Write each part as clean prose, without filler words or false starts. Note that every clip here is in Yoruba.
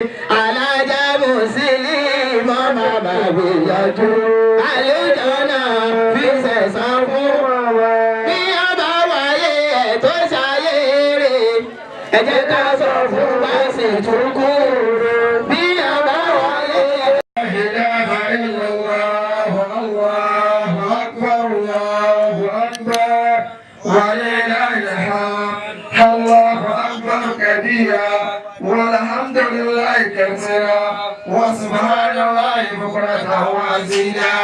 Alájà mùsùlùmí màmá gbìyànjú. Àlejò náà fi sẹ̀sán fún wa. Bí a bá wáyé ẹ̀ tó ṣayé rè. Ẹ jẹ́ ká sọ fún wa sì tún kú. Bí a bá wáyé ẹ̀. إله إلا الله الله أكبر الله أكبر ولله الحمد الله أكبر كبيرا والحمد لله كثيرا وسبحان الله بكرة وأصيلا.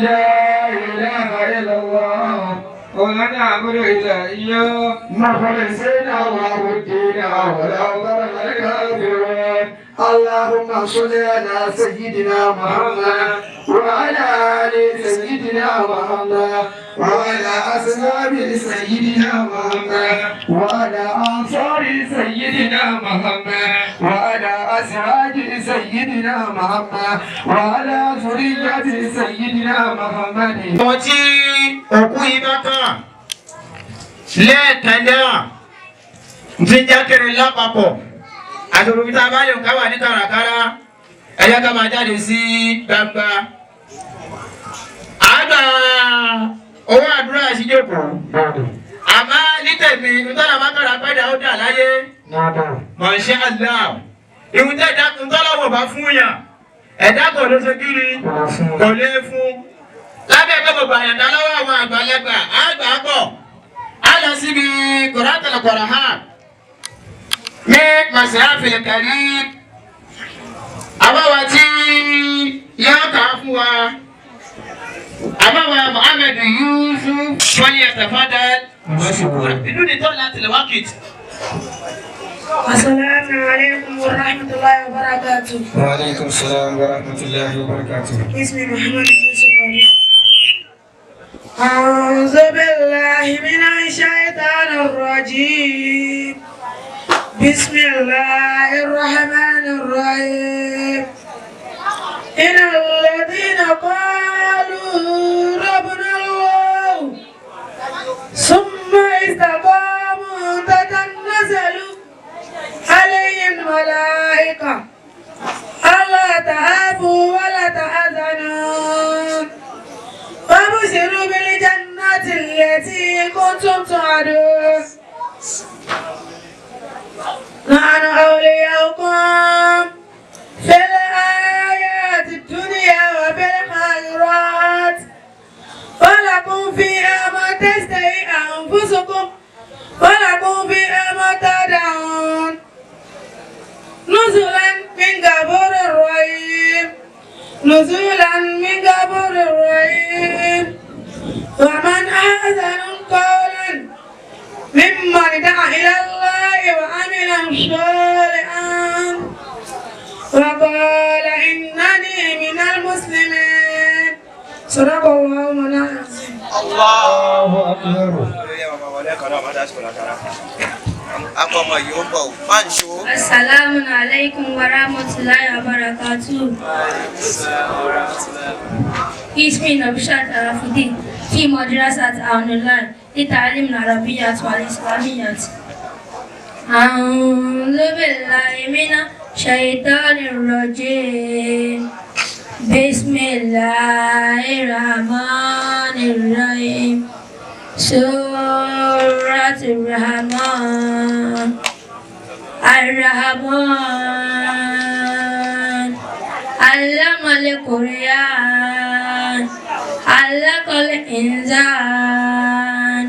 لا إله إلا الله ولا نعبد إلا إياه مخلصين له الدين ولو كره الكافرون. اللهم صل على سيدنا محمد وعلى آل سيدنا محمد وعلى أصحاب سيدنا محمد وعلى أنصار سيدنا محمد وعلى أزواج سيدنا محمد وعلى ذرية سيدنا محمد. Àwọn tí òkú yìí bá kàn lẹ́ẹ̀kan náà ti ń jákèrè lápapọ̀ àti òbí tá a bá lè ká wà ní kàràkàrà, ẹ jẹ́ ká máa jáde sí gbangba. Àgbà owó àdúrà síjókòó, àmọ́ ní tèmi ntọ́lá bá kàrà pẹ́ẹ́dà ó dà láyé, Masha Allah, ìhun tẹ́ ntọ́lọ́wọ̀ bá fún yàn, ẹ̀dá kò lè ṣe kiri, kò lè fún lábẹ́ pé gbogbo àyàndá lọ́wọ́ àwọn àgbàlagbà àgbà pọ̀ á lọ síbi kòrátàlà kòràhà ní masahafil karim. Àbáwá tí yóò kà á fún wa, àbáwá Muhammed Yusuf, falyatafaddal mashkura biduni tọ́lá tilwakit. السلام عليكم ورحمة الله وبركاته. وعليكم السلام ورحمة الله وبركاته. اسمي محمد يوسف علي. أعوذ بالله من الشيطان الرجيم. بسم الله الرحمن الرحيم. إن الذين قالوا ربنا الله ثم استقاموا تتنزل عليهم الملائكة ألا تخافوا ولا تحزنوا وابشروا بالجنة التي كنتم توعدون. نحن أولياؤكم في الحياة الدنيا وفي الآخرة ولكم فيها ما تشتهي أنفسكم ولكم فيها ما تدعون. نزلا من غفور رحيم، نزلا من غفور رحيم. ومن أحسن قولا ممن دعا إلى الله وعمل صالحا وقال إنني من المسلمين. صدق الله العظيم. الله أكبر. Akọ ọmọ yìí ó ń bọ̀ ó máa ń ṣó. السلام عليكم ورحمة الله وبركاته. اسمي نبشات عرفدي في مدرسة أونلاين لتعليم العربية والإسلامية. أعوذ بالله من الشيطان الرجيم. بسم الله الرحمن الرحيم. سورة الرحمن. الرحمن علم القرآن خلق الإنسان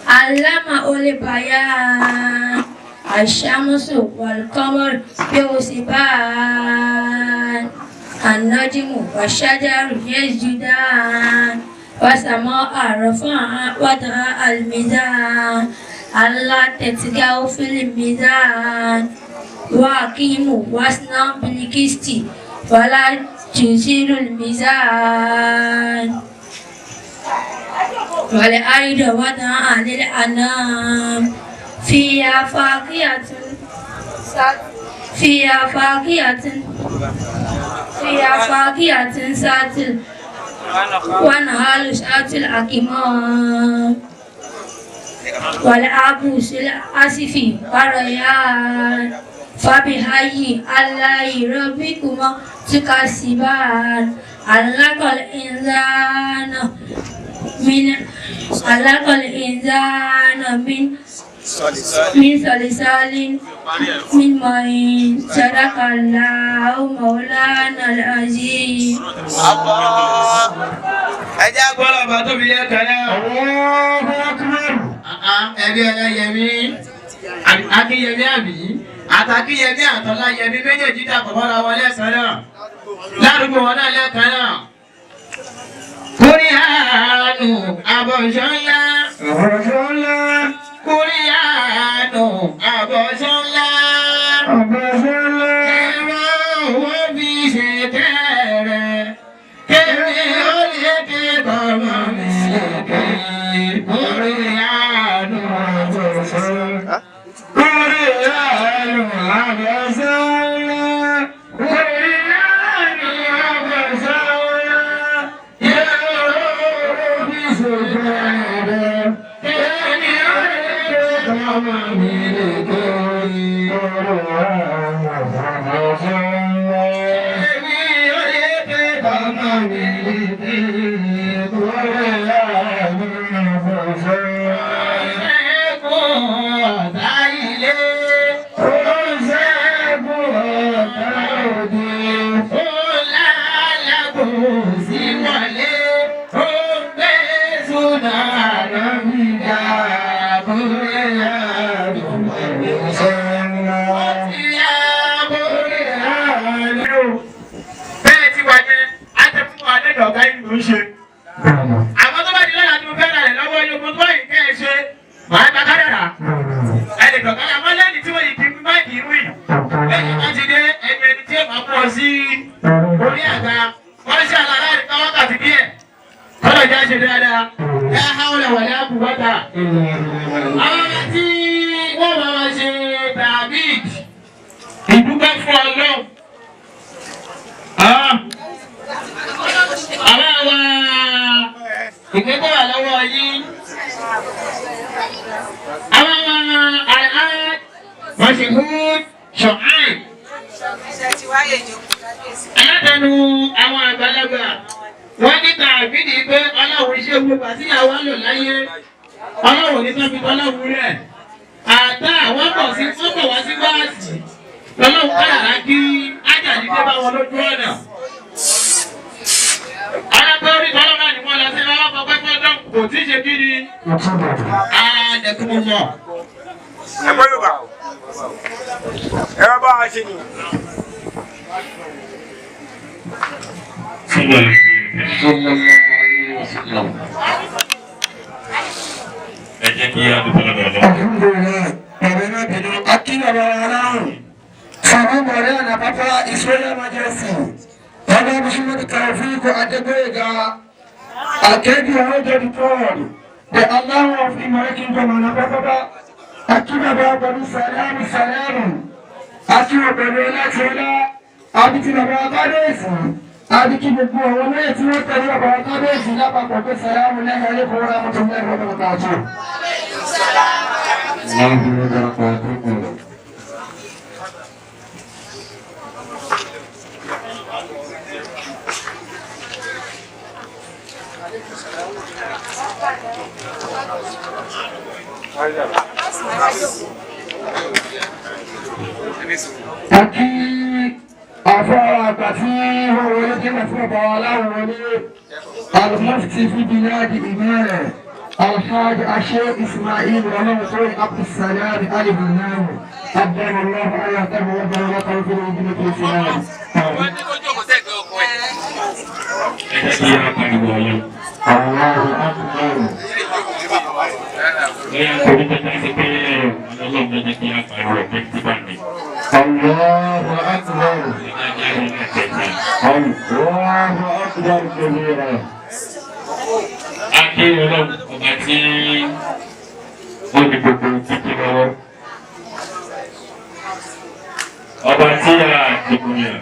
علمه البيان. الشمس والقمر بحسبان. النجم والشجر يسجدان. والسماء رفعها ووضع الميزان. ألا تطغوا في الميزان. وأقيموا الوزن بالقسط ولا تخسروا الميزان. والأرض وضعها للأنام. فيها فاكهة ذات والنخل ذات الأكمام والحب ذو العصف والريحان. فبأي آلاء ربكما تكذبان خلق الإنسان من خلق الإنسان من من صلصال من معين صدق الله مولانا العظيم. Ẹ jẹ́ agbọ́dọ̀ ọba tóbi lẹ́ẹ̀kan náà. Ẹbí ẹlẹ́yẹmí, akínyẹmí àbí àtàkínyẹmí àtọ́láyẹmí méjèèjì dàpọ̀ mọ́ra wọn lẹ́sàn náà ládùúgbò wọn náà lẹ́ẹ̀kan náà. Kúríyàánù àbọ̀ṣọ́lá. Àbọ̀ṣọ́lá. Kúríyàánù àbọ̀ṣọ́lá. Àbọ̀ṣọ́lá. Ẹ̀rọ owó fi ṣe tẹ́rẹ̀. Kéré ó lè ké bọ́mọ mi lè ké. Kúríyàánù àbọ̀ṣọ́lá. Kúríyàánù àbọ̀ṣọ́lá. Kúríyàánù àbọ̀ṣọ́lá. Ẹ̀rọ owó fi ṣe tẹ́rẹ̀. Kéré ó lè ké bọ́mọ mi lè ké. Kúríyàánù àbọ̀ṣọ́lá. Kéré ó lè ké bọ́mọ mi lè ké. Kúríyàánù àbọ̀ṣọ́lá. Ṣẹ́gun ọ̀tá ilé. Ó ṣẹ́gun ọ̀tá òde. Ó lálàbò sí wọlé. Ó gbé súnà lọ́mìdá. Kúríyàánù àbọ̀ṣọ́lá. Ó ti yá bóyá. Bẹ́ẹ̀ ti wà yẹn, á tẹ́ fún wa lẹ́dọ̀ ọ̀gá ìlú ń ṣe. Àmọ́ tó bá di lọ́la tí mo fẹ́ ra rẹ̀ lọ́wọ́ yóò mo tó yìí kẹ́ ẹ ṣe. Màá gba kádàrà. Ẹnì kọ̀ọ̀kan àmọ́ lẹ́yìn tí wọ́n yìí ti máìkì irú yìí. Lẹ́yìn wọ́n ti dé ẹnu ẹni tí èèmọ̀ pọ̀ sí orí àga. Wọ́n ṣe àlàyé àríkà wákàtí díẹ̀. Kọ́lọ̀ jẹ́ ṣe dáadáa. Ẹ háwọ́lẹ̀ wọ̀lẹ́ àbúbọ́tà. Àwọn tí wọ́n máa ma ṣe David ìdúpẹ́ fún Ọlọ́run. Àwọn àwọn ìpín tó wà lọ́wọ́ yín. Àwọn àwọn àlá Mọ̀ṣíhún Ṣọ̀hán. Alátẹnu àwọn àgbàlagbà wọ́n ní tàbídì pé Ọlọ́run ṣe gbogbo àti àwọn lò láyé. Ọlọ́run ní sọ́bi tọ́lọ́run rẹ̀. Àtà àwọn bọ̀ sí wọ́n bọ̀ wá sí wáàsì. Lọ́lọ́run kádàrá kí ájàdí dé bá wọn lójú ọ̀nà. Alákọ̀ọ́rí tọ́lọ́run ni wọ́n lọ sí lọ́wọ́ fọpẹ́ fọ́dọ̀ kò tí ì ṣe kí ni. Àdẹ̀kùn mọ̀. Ẹ̀kọ́ Yorùbá. Ẹ bá a ṣe ni. Ẹ jẹ́ kí á dúpẹ́ lọ́dọ̀ Ọlọ́run. Alhamdulillah, bàbá náà bínú, akí bàbá wa láwùn. Sàmú Mọ̀rẹ́ àná pápá His Royal Majesty. Bàbá Muhammad Taofeek Adégbóyèga, Akéde Ọjọ́ the third, the Allah of Imara Kingdom àná pápá. Akí bàbá pẹ̀lú sàlámù sàlámù. Akí wọ̀ pẹ̀lú ọlá tí ọlá. Àbítí bàbá Kábíyèsí. Àbíkí gbogbo àwọn olóyè tí wọ́n tẹ̀lé bàbá Kábíyèsí lápapọ̀ pé sàlámù lẹ́yìn alẹ́kọ̀ọ́ rahmatullahi wa barakatuh. Àkí àfọ àgbà tí wọ́n wọlé tí wọ́n fún ọba aláwọ̀ wọlé Al-Mufti fi biladi ìmọ̀rẹ̀ Alhaj Ashe Ismail Ọlọ́run Abdulsalam Alibunawo Abdullahu Ayatahu Ọba Ọlọ́run fún ìdílé tó ṣe náà. Ẹ jẹ́ kí á pariwo Ọlọ́run. Allahu Akbar. Bóyá torí tó já sí pé Ọlọ́run ló jẹ́ kí á pariwo ẹ̀ pé tí bá mi. Allahu Akbar. Ẹ jẹ́ kí á rí ẹ̀jẹ̀. Allahu Akbar kabira. A kí Ọlọ́run ọba tí ó ní gbogbo títí lọ́wọ́. Ọba tí a dìbò yàn.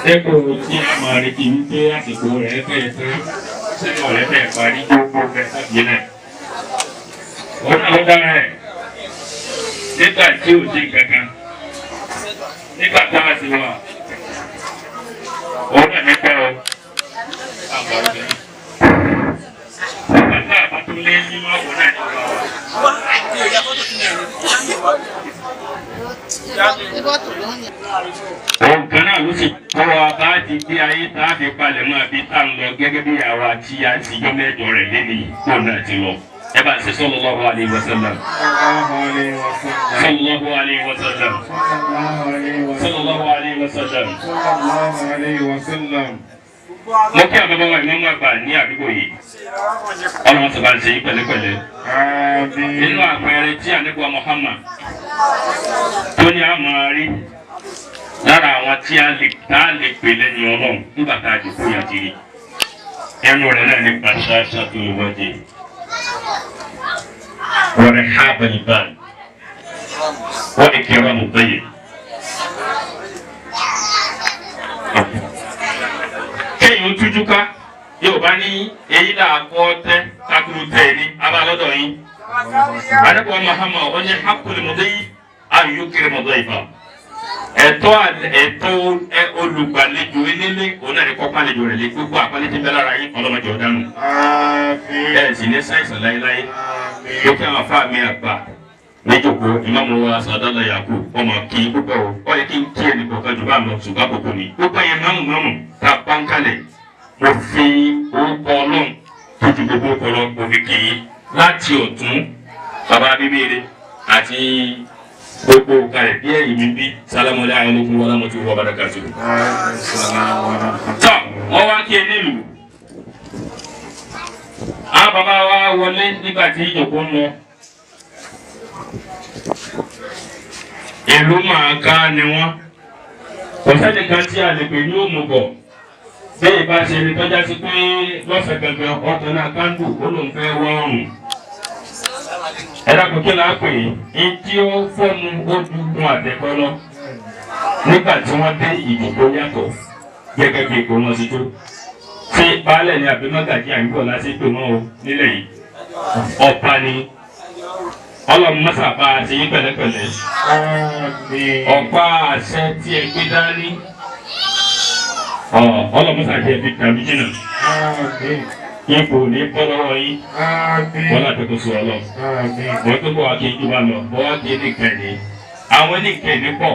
Dépò tí a máa retí wípé àsìkò rẹ̀ fẹ́ẹ̀ tán, sẹ́wọ̀n rẹ̀ fẹ́ẹ̀ parí gbogbo rẹ̀ sábìí náà. Òun náà ló dára ẹ̀. Nígbà tí ò sí kankan, Nígbà tá a sì wà, òun náà ní pẹ́ o. Nígbà tá a bá tún lé ní máa wò náà nígbà wa. Òun kan náà ló sì kọ́ wa bá ti gbé ayé tá a fi palẹ̀ mọ́ àbí tá a ń lọ gẹ́gẹ́ bí àwa tí a ti jọ́ mẹ́jọ rẹ̀ lẹ́nìí kó náà ti lọ. Ẹ bá ń ṣe sallallahu alaihi wasallam. Sallallahu alaihi wasallam. Sallallahu alaihi wasallam. Mo kí àwọn bàbá wa ìmọ̀ọ́mọ́ àgbà ní àdúgbò yìí. Ọlọ́run sọ̀rọ̀ àti ṣèyí pẹ̀lẹ́pẹ̀lẹ́. Nínú àpẹẹrẹ tí àníkùwà Muhammad tó ní a máa rí lára àwọn tí a lè tá a lè pè lẹ́yìn Ọlọ́run nígbà tá a jòkó yà ti rí. Ẹnu rẹ̀ náà ní bàṣáṣá tó lè wájú. Wọ́n ha bẹ̀rẹ̀ wọ́n ìkẹrọ mọ̀ bẹ́yẹ. Kéèyàn ó tújú ká yóò bá ní èyí là á kọ́ tẹ́ kakuru tẹ́ ní abalọ́dọ̀ yín. Àdàpọ̀ Muhammad ó ní hakul mọ̀dẹ́yì ayò kiri mọ̀dẹ́yì fa. Ẹ̀tọ́ ẹ̀tọ́ olùgbàlejò eléle òun náà ní kọ́ pàlejò rẹ̀ lé gbogbo àpálẹ́ tí ń bẹ lára yín ọlọ́mọdé ọ̀dánù. Ẹ sì ní sáìsàn láéláé. Lókè àwọn afá mi àgbà níjòkó ìmáàmù wa Sàdálà Yakub ọmọ kì í púpọ̀ o ọ yẹ kí n kí ẹnì kọ̀ọ̀kan jù bá lọ ṣùgbọ́n àkókò ni. Gbogbo ẹ̀yẹ máàmù máàmù tá a bá ń kalẹ̀ mo fi orúkọ Ọlọ́run tó ju gbogbo orúkọ lọ mo fi kì í láti ọ̀tún bàbá bíbélé àti gbogbo kalẹ̀ bí ẹ̀yìn mi bí sálámù alaykum wa rahmatullahi wa barakatuh. Tọ́ wọ́n wá kí ẹ nílùú. Àwọn bàbá wa wọlé nígbà tí ìjòkó ń lọ. Ìlú máa ká ni wọ́n. Kò sẹ́nìkan tí a lè pè ní òmùgọ̀. Bí ìbá ṣe ni tọ́já sí pé lọ́sẹ̀ gangan ọkàn náà kándù ó lóun fẹ́ wá ọ̀run. Ẹ dákun kí la pè é tí ó fọ́nu ó dùnkún àtẹ̀kọ́ lọ. Nígbà tí wọ́n dé ìjòkó yàtọ̀ gẹ́gẹ́ bí ipò wọn ṣe tó. Ṣé baálẹ̀ ni àbí mọ́gàjí àyíkọ́ láti pè wọ́n o nílẹ̀ yìí? Ọba ni Ọlọ́run mọ́sà bá a ṣe yín pẹ̀lẹ́pẹ̀lẹ́. Ọ̀pá àṣẹ tí ẹ gbé dání. Ọlọ́run mọ́sà jẹ́ fi tàbí jìnnà. Ipò ní bọ́ lọ́wọ́ yín. Wọ́n láti kó sọ ọlọ́run. Wọ́n tó bọ̀ wá kí n jù bá lọ. Bọ́ wá kí ní kẹ́ni. Àwọn ní kẹ́ni pọ̀.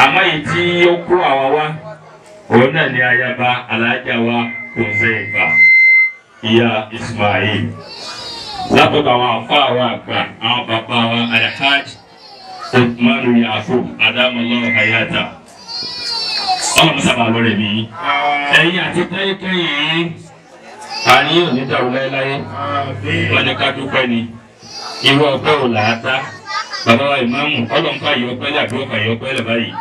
Àmọ́ èyí tí ó kó àwa wá. Òun náà ni ayaba alájà wa Huzaifa. Ìyá Ismail. Látọ̀dọ̀ àwọn àfa wa àgbà àwọn bàbá wa Alhaji Uthmanu Yakub Adamallahu Hayata. Ọlọ́run sábà lọ́rẹ̀ mi. Ẹ̀yin àti kẹ́yìnkẹ́yìn àní yóò ní dàrú láéláé. Wọ́n ní ká dúpẹ́ ni. Irú ọpẹ́ ò là á dá. Bàbá wa ìmáàmù Ọlọ́run fàyè ọpẹ́ lẹ̀ àbúrò fàyè ọpẹ́ lẹ̀ báyìí.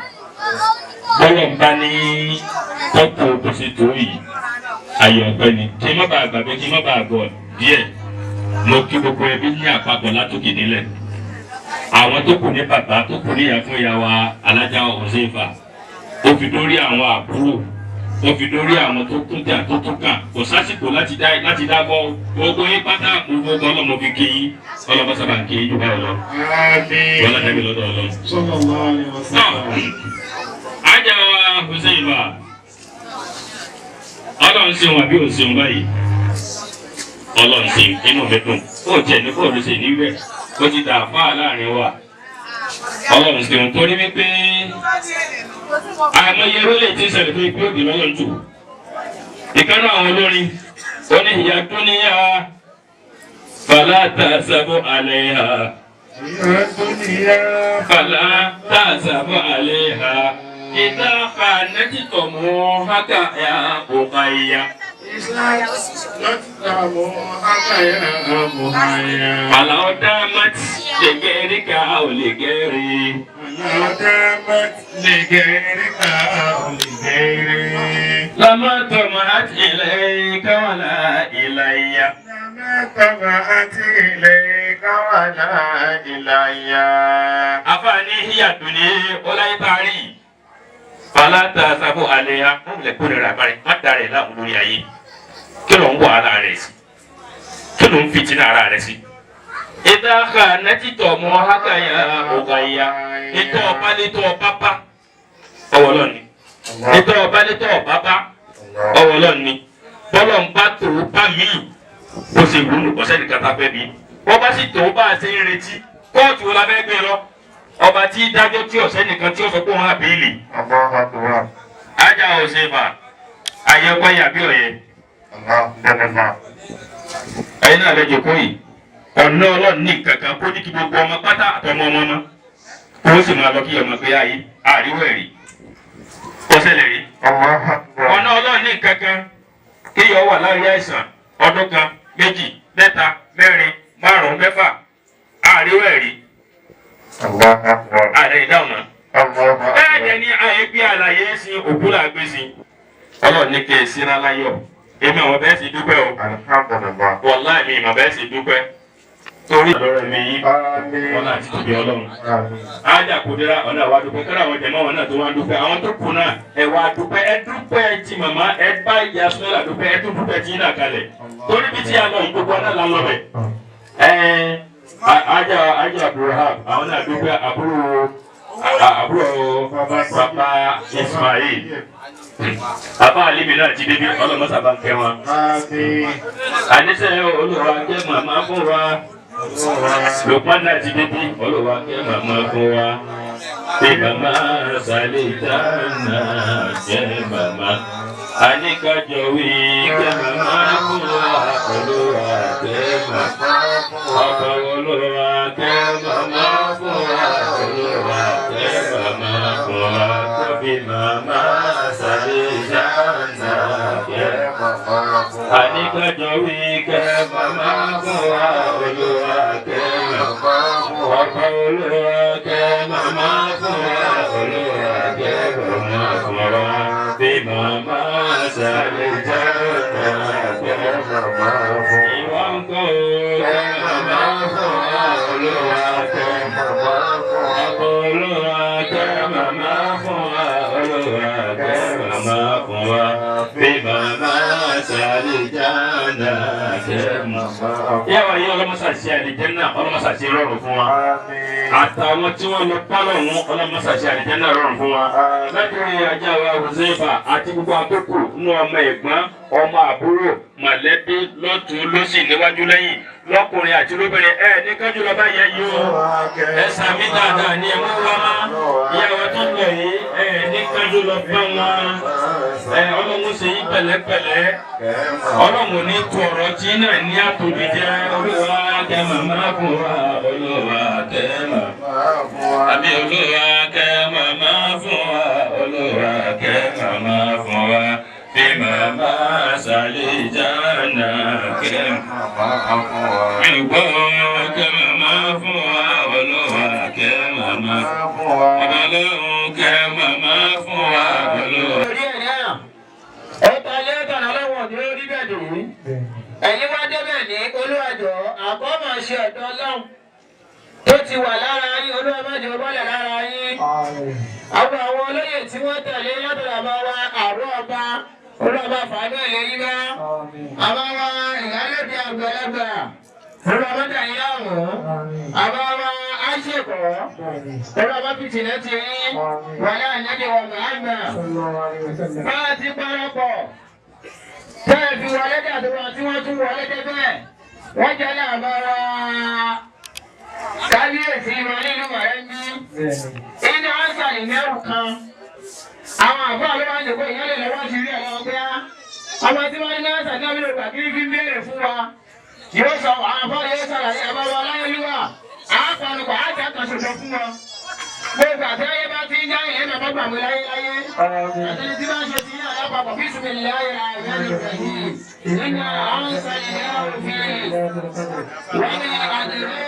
Bọ́lọ̀ ń bá ní tọ́pọ̀ tó ṣe tó yìí. Àyè ọpẹ́ ni. Kí n má bàa gbàgbé kí n má bàa gọ̀ díẹ̀. Mo kí gbogbo ẹbí ní àpapọ̀ látòkè nílẹ̀. Àwọn tó kù ní bàbá tó kù ní ìyá fún ìyá wa Alájà Huzaifa. Ó fi dórí àwọn àbúrò. Ó fi dórí àwọn tó kún jà tó tún kàn. Kò sásìkò láti dá bọ́. Gbogbo yín pátá gbogbo ọlọ́mọ fi kí yín. Ọlọ́mọ sábà ń kí yín jù báyìí lọ. Wọ́n láti ẹbí lọ́dọ̀ Ọlọ́run. Alájà wa Huzaifa. Ọlọ́run ṣeun àbí ò ṣeun báyìí. Ọlọ́run ṣe inú mi dùn ó jẹ́ ní bóòlù ṣe níbẹ̀ ó ti dà fáà láàrin wa Ọlọ́run ṣeun torí wípé àìmọye eré ti ń ṣẹlẹ̀ tó ikú òdì lọ́lọ́run tù ìkànnì àwọn olórin ó ní ìyá dúníyà fàlà tàṣàbọ̀ àlẹ́ ha fàlà tàṣàbọ̀ àlẹ́ ha ìdá kànẹ́tì tọ̀ mú hákà yà òkà ìyá. Àlàó dámát lè gẹ́rí ká ò lè gẹ́rí. Àlàó dámát lè gẹ́rí ká ò lè gẹ́rí. Lámà tọmọ àti ilẹ̀ káwàlà ìlàyà. Lámà tọmọ àti ilẹ̀ káwàlà ìlàyà. Àfààní híyàtò ní Ọláyé Parí. Fàlàtà sábò alẹ́ ya, wọ́n lè kó nira àbárẹ̀, má darẹ̀ láàmú lórí ayé. Kí ló ń wọ ara rẹ̀ sí? Kí ló ń fìtínà ara rẹ̀ sí? Ìdá ka nẹ́tì tọ̀ mọ́ hákàyà ọ̀gá ya. Ètò ọba létò ọba bá. Ètò ọba létò ọba bá ọwọ́ Ọlọ́run ni. Bọ́lọ̀ ń bá tó bá míì kó ṣe wúlò kọ́sẹ́ nìkan tá a fẹ́ bí. Wọ́n bá sì tó bá a ṣe ń retí kóòtù wo la fẹ́ gbé lọ. Ọba tí dájọ́ tí ọ̀sẹ́ nìkan tí ó sọ pé òun àbílì. Ajá ò ṣe fà àyẹ̀kọ́ yàbí ọ̀yẹ́. Ẹ̀yin náà lẹ́jọ́ kó yìí. Ọ̀nà Ọlọ́run ní kankan kó ní kí gbogbo ọmọ pátá àtọmọ ọmọ ọmọ kó o sì máa lọ kí ọmọ pé ayé àríwọ̀ ẹ̀rí kó ṣẹlẹ̀ rí. Ọ̀nà Ọlọ́run ní kankan kéèyàn wà láàrin àìsàn ọdún kan méjì mẹ́ta mẹ́rin márùn-ún mẹ́fà àríwọ̀ ẹ̀rí ààrẹ ìdáhùn náà. Bẹ́ẹ̀ dẹ̀ ni àyè gbé àlàyé sin òkú là gbé sin. Ọlọ́run ní kí ẹ síra láyọ̀ èmi àwọn bẹ́ẹ̀ sì dúpẹ́ o wàláì mi ìmọ̀ bẹ́ẹ̀ sì dúpẹ́ torí ọ̀rọ̀ mi yín wọn náà ti tóbi Ọlọ́run ájà kò dira ọ̀nà àwa dúpẹ́ kọ́ra àwọn jẹ̀mọ́ wọn náà tó wá dúpẹ́ àwọn tó kù náà ẹ wá dúpẹ́ ẹ dúpẹ́ ti màmá ẹ bá ìyá sọ́lá dúpẹ́ ẹ tún dúpẹ́ tí yín náà kalẹ̀ torí bí tí a lọ ìgbógbó náà la lọ bẹ̀ ẹ ájà ájà Abdulrahab àwọn náà dúpẹ́ àbúrò àbúrò bàbá Ismail bàbá alimi náà ti débi ọlọ́mọsàbà ń kẹ́ wọn. Àníṣe Olúwa kẹ́ màmá fún wa. Lukman náà ti débi Olúwa kẹ́ màmá fún wa. Bí màmá sàlẹ̀ dáná jẹ́ màmá. Àníkàjọ wí kẹ́ màmá fún wa. Olúwa kẹ́ màmá. Ọkọ̀ Olúwa kẹ́ màmá fún wa. Olúwa kẹ́ màmá fún wa. Kóbi màmá sàlẹ̀ dáná jẹ́ màmá. Àníkàjọ wí kẹ́ màmá fún wa. Olúwa kẹ́ màmá fún wa. Ọkọ̀ Olúwa kẹ́ màmá fún wa. Olúwa kẹ́ màmá fún wa. Bí màmá sàlẹ̀ dáná jẹ́ màmá fún wa. Ìwọ ń kọ́ kẹ́ màmá fún wa. Olúwa kẹ́ màmá fún wa. Ọkọ̀ Olúwa kẹ́ màmá fún wa. Olúwa kẹ́ màmá fún wa. Bí màmá sàlẹ̀ dáná jẹ́ màmá fún wa. Yàrá yìí ọlọ́mọṣàṣe àlìjẹ́nà ọlọ́mọṣàṣe rọrùn fún wa. Àtàwọn tí wọ́n lọ pálọ̀ wọn ọlọ́mọṣàṣe àlìjẹ́nà rọrùn fún wa. Látòrí ajá wa Huzaifa àti gbogbo àkókò nínú ọmọ ẹ̀gbọ́n ọmọ àbúrò mọ̀lẹ́bí lọ́tún lósì níwájú lẹ́yìn lọ́kùnrin àti lóbìnrin ẹ ní kájú lọ bá yẹ yìí o. Ẹ sàmì dáadáa ní ẹ mú wá má. Ìyàwó tó ń lọ yìí ẹ ní kájú lọ bá wọn. Ẹ ọlọ́run ṣe yín pẹ̀lẹ́pẹ̀lẹ́. Ọlọ́run ní tu ọ̀rọ̀ tí náà ní àtòbí jẹ́. Olúwa kẹ́ màmá fún wa. Olúwa kẹ́ màmá fún wa. Àbí Olúwa kẹ́ màmá fún wa. Olúwa kẹ́ màmá fún wa. Bí màmá sàlẹ̀ jáná kẹ́ màmá fún wa. Mi ò gbọ́ kẹ́ màmá fún wa. Olúwa kẹ́ màmá fún wa. Ọlọ́run kẹ́ màmá fún wa. Olúwa. Orí ẹ̀ náà, ẹ̀ta lẹ́tà lọ́wọ́ ní orí bẹ́ẹ̀ dùn. Ẹ̀yin wá débẹ̀ ní Olúwàjọ́, àkọ́mọ̀ ṣe ọ̀dọ́ Ọlọ́run tó ti wà lára yín, Olúwa má jẹ́ ó bọ́lẹ̀ lára yín. Àwọn olóyè tí wọ́n tẹ̀lé látọ̀dọ̀ àbá wa àrùn ọba, Olúwa bá fàánú ẹ̀ lẹ́yìn bá. Àbá wa ìyálòdì àgbàlagbà, Olúwa bá dà yín láàmú. Àbá wa àṣekọ̀, Olúwa bá fi tìlẹ̀ tì yín. Wàlá ànábì wa Muhammad. Bá a ti parapọ̀, tẹ́ ẹ fi wọlé dé àdúrà tí wọ́n tún wọlé dé bẹ́ẹ̀. Wọ́n jẹ́ láàbá wa kábíyèsí wọn nínú ọ̀rẹ́ ní. Iná ọ̀sán ìmẹ́rù kan. Àwọn àbúrò ló máa ń jòkó ìyẹn lè lọ́wọ́ sí rí ẹ̀rọ ọgbẹ́ á. Ọmọ tí wọ́n ní náà sàdé ọ̀bí lògbà kí fi ń béèrè fún wa. Yóò sọ àwọn àbúrò yóò sàlàyé àbáwọ̀ aláyélúwà. Àápanupọ̀ àjà kan ṣoṣo fún wọn. Gbogbo àti ayé bá ti ń já ìyẹn bàbá gbà mí láyé láyé. Àti tí bá ń ṣe ti ní àlápapọ̀ bí sùnmi láyé àìmẹ́rin ìrẹ̀yìn. Iná ọ̀sán ìmẹ́rù fi wọ́n ní àdìrẹ́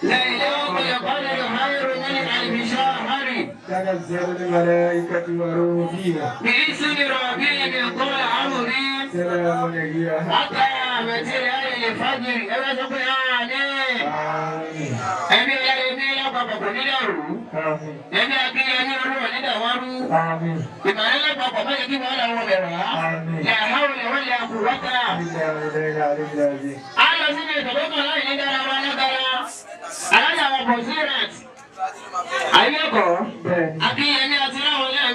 ليلة القدر خير من ألف شهر. تنزل الملائكة والروح فيها بإذن ربهم من كل أمر. سلام هي حتى مطلع الفجر. Ẹ bá sọ pé àmín. آمين. Ẹbí ẹlẹ́mí lápapọ̀ kò ní dàrú. آمين. Ẹbí akínyẹmí olúwa ní dàwárú. آمين. Ìmọ̀lẹ́ lápapọ̀ má jẹ́ kí wọ́n làwọn bẹ̀rẹ̀ wá. La hawla wala quwwata. إلا بالله العلي العظيم. A lọ síbi ìtọ́lọ́kàn láì ní dára wa lágara. Alájà wa Bọ̀sírat. Àyẹ̀kọ́. Bẹ́ẹ̀ni. Akínyẹmí àti láwọn náà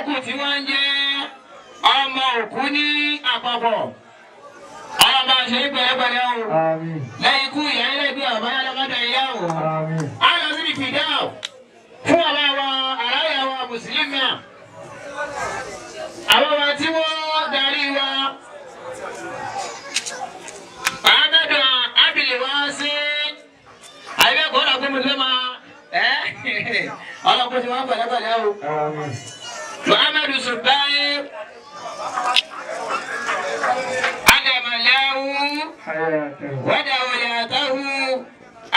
kù tí wọ́n ń jẹ́ ọmọ òkú ní àpapọ̀. Ọlọ́run bá ṣe é pẹ̀lẹ́pẹ̀lẹ́ o. Lẹ́yìn ikú ìyá ilé ìgbé àbáyá lọ́gọ́dọ̀ ilé o. A lọ síbi fìdáù fún ọba wa aláya wa mùsùlùmí náà. Àwọn wa tí wọ́n darí wa. Ahmed Abdul Wasi. Àyẹ̀kọ́ ọ̀nà kó mùsùlùmí máa ẹ́ ọlọ́kùn tí wọ́n pẹ̀lẹ́pẹ̀lẹ́ o. Muhammadu Subai Adamalahu Wadawlatahu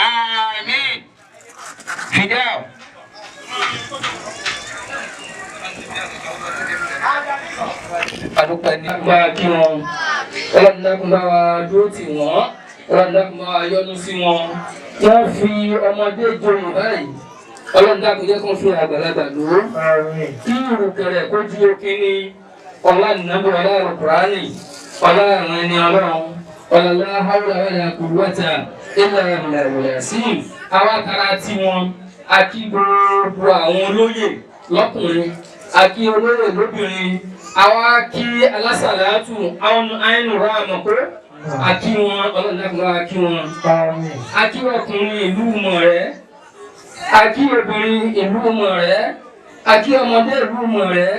Amin. Fidel. Adúpẹ́ ní bá kí wọn, Ọlọ́run dákun bá wa dúró tì wọ́n, Ọlọ́run dákun bá wa yọ́nú sí wọn. Wọ́n fi ọmọdé joyè báyìí, Ọlọ́run dákun jẹ́ kó fi àgbàlagbà lò ó. Kí ìrùkẹ̀rẹ̀ kó ju òkínní, ọlá ìnáwó ọlá Al-Kùránì, ọlá ìrìn ẹni Ọlọ́run, ọlọ́lá hawla wala quwwata illa billahi al-azim. Àwa tara tí wọn, a kí gbogbo àwọn olóyè lọ́kùnrin, a kí olóyè lóbìnrin, àwa kí alásàlátù àwọn àìnúra àmọ̀kó, a kí wọn, Ọlọ́run dákun bá wa kí wọn. A kí ọkùnrin ìlú Mọ̀rẹ́, a kí obìnrin ìlú Mọ̀rẹ́, a kí ọmọdé ìlú Mọ̀rẹ́,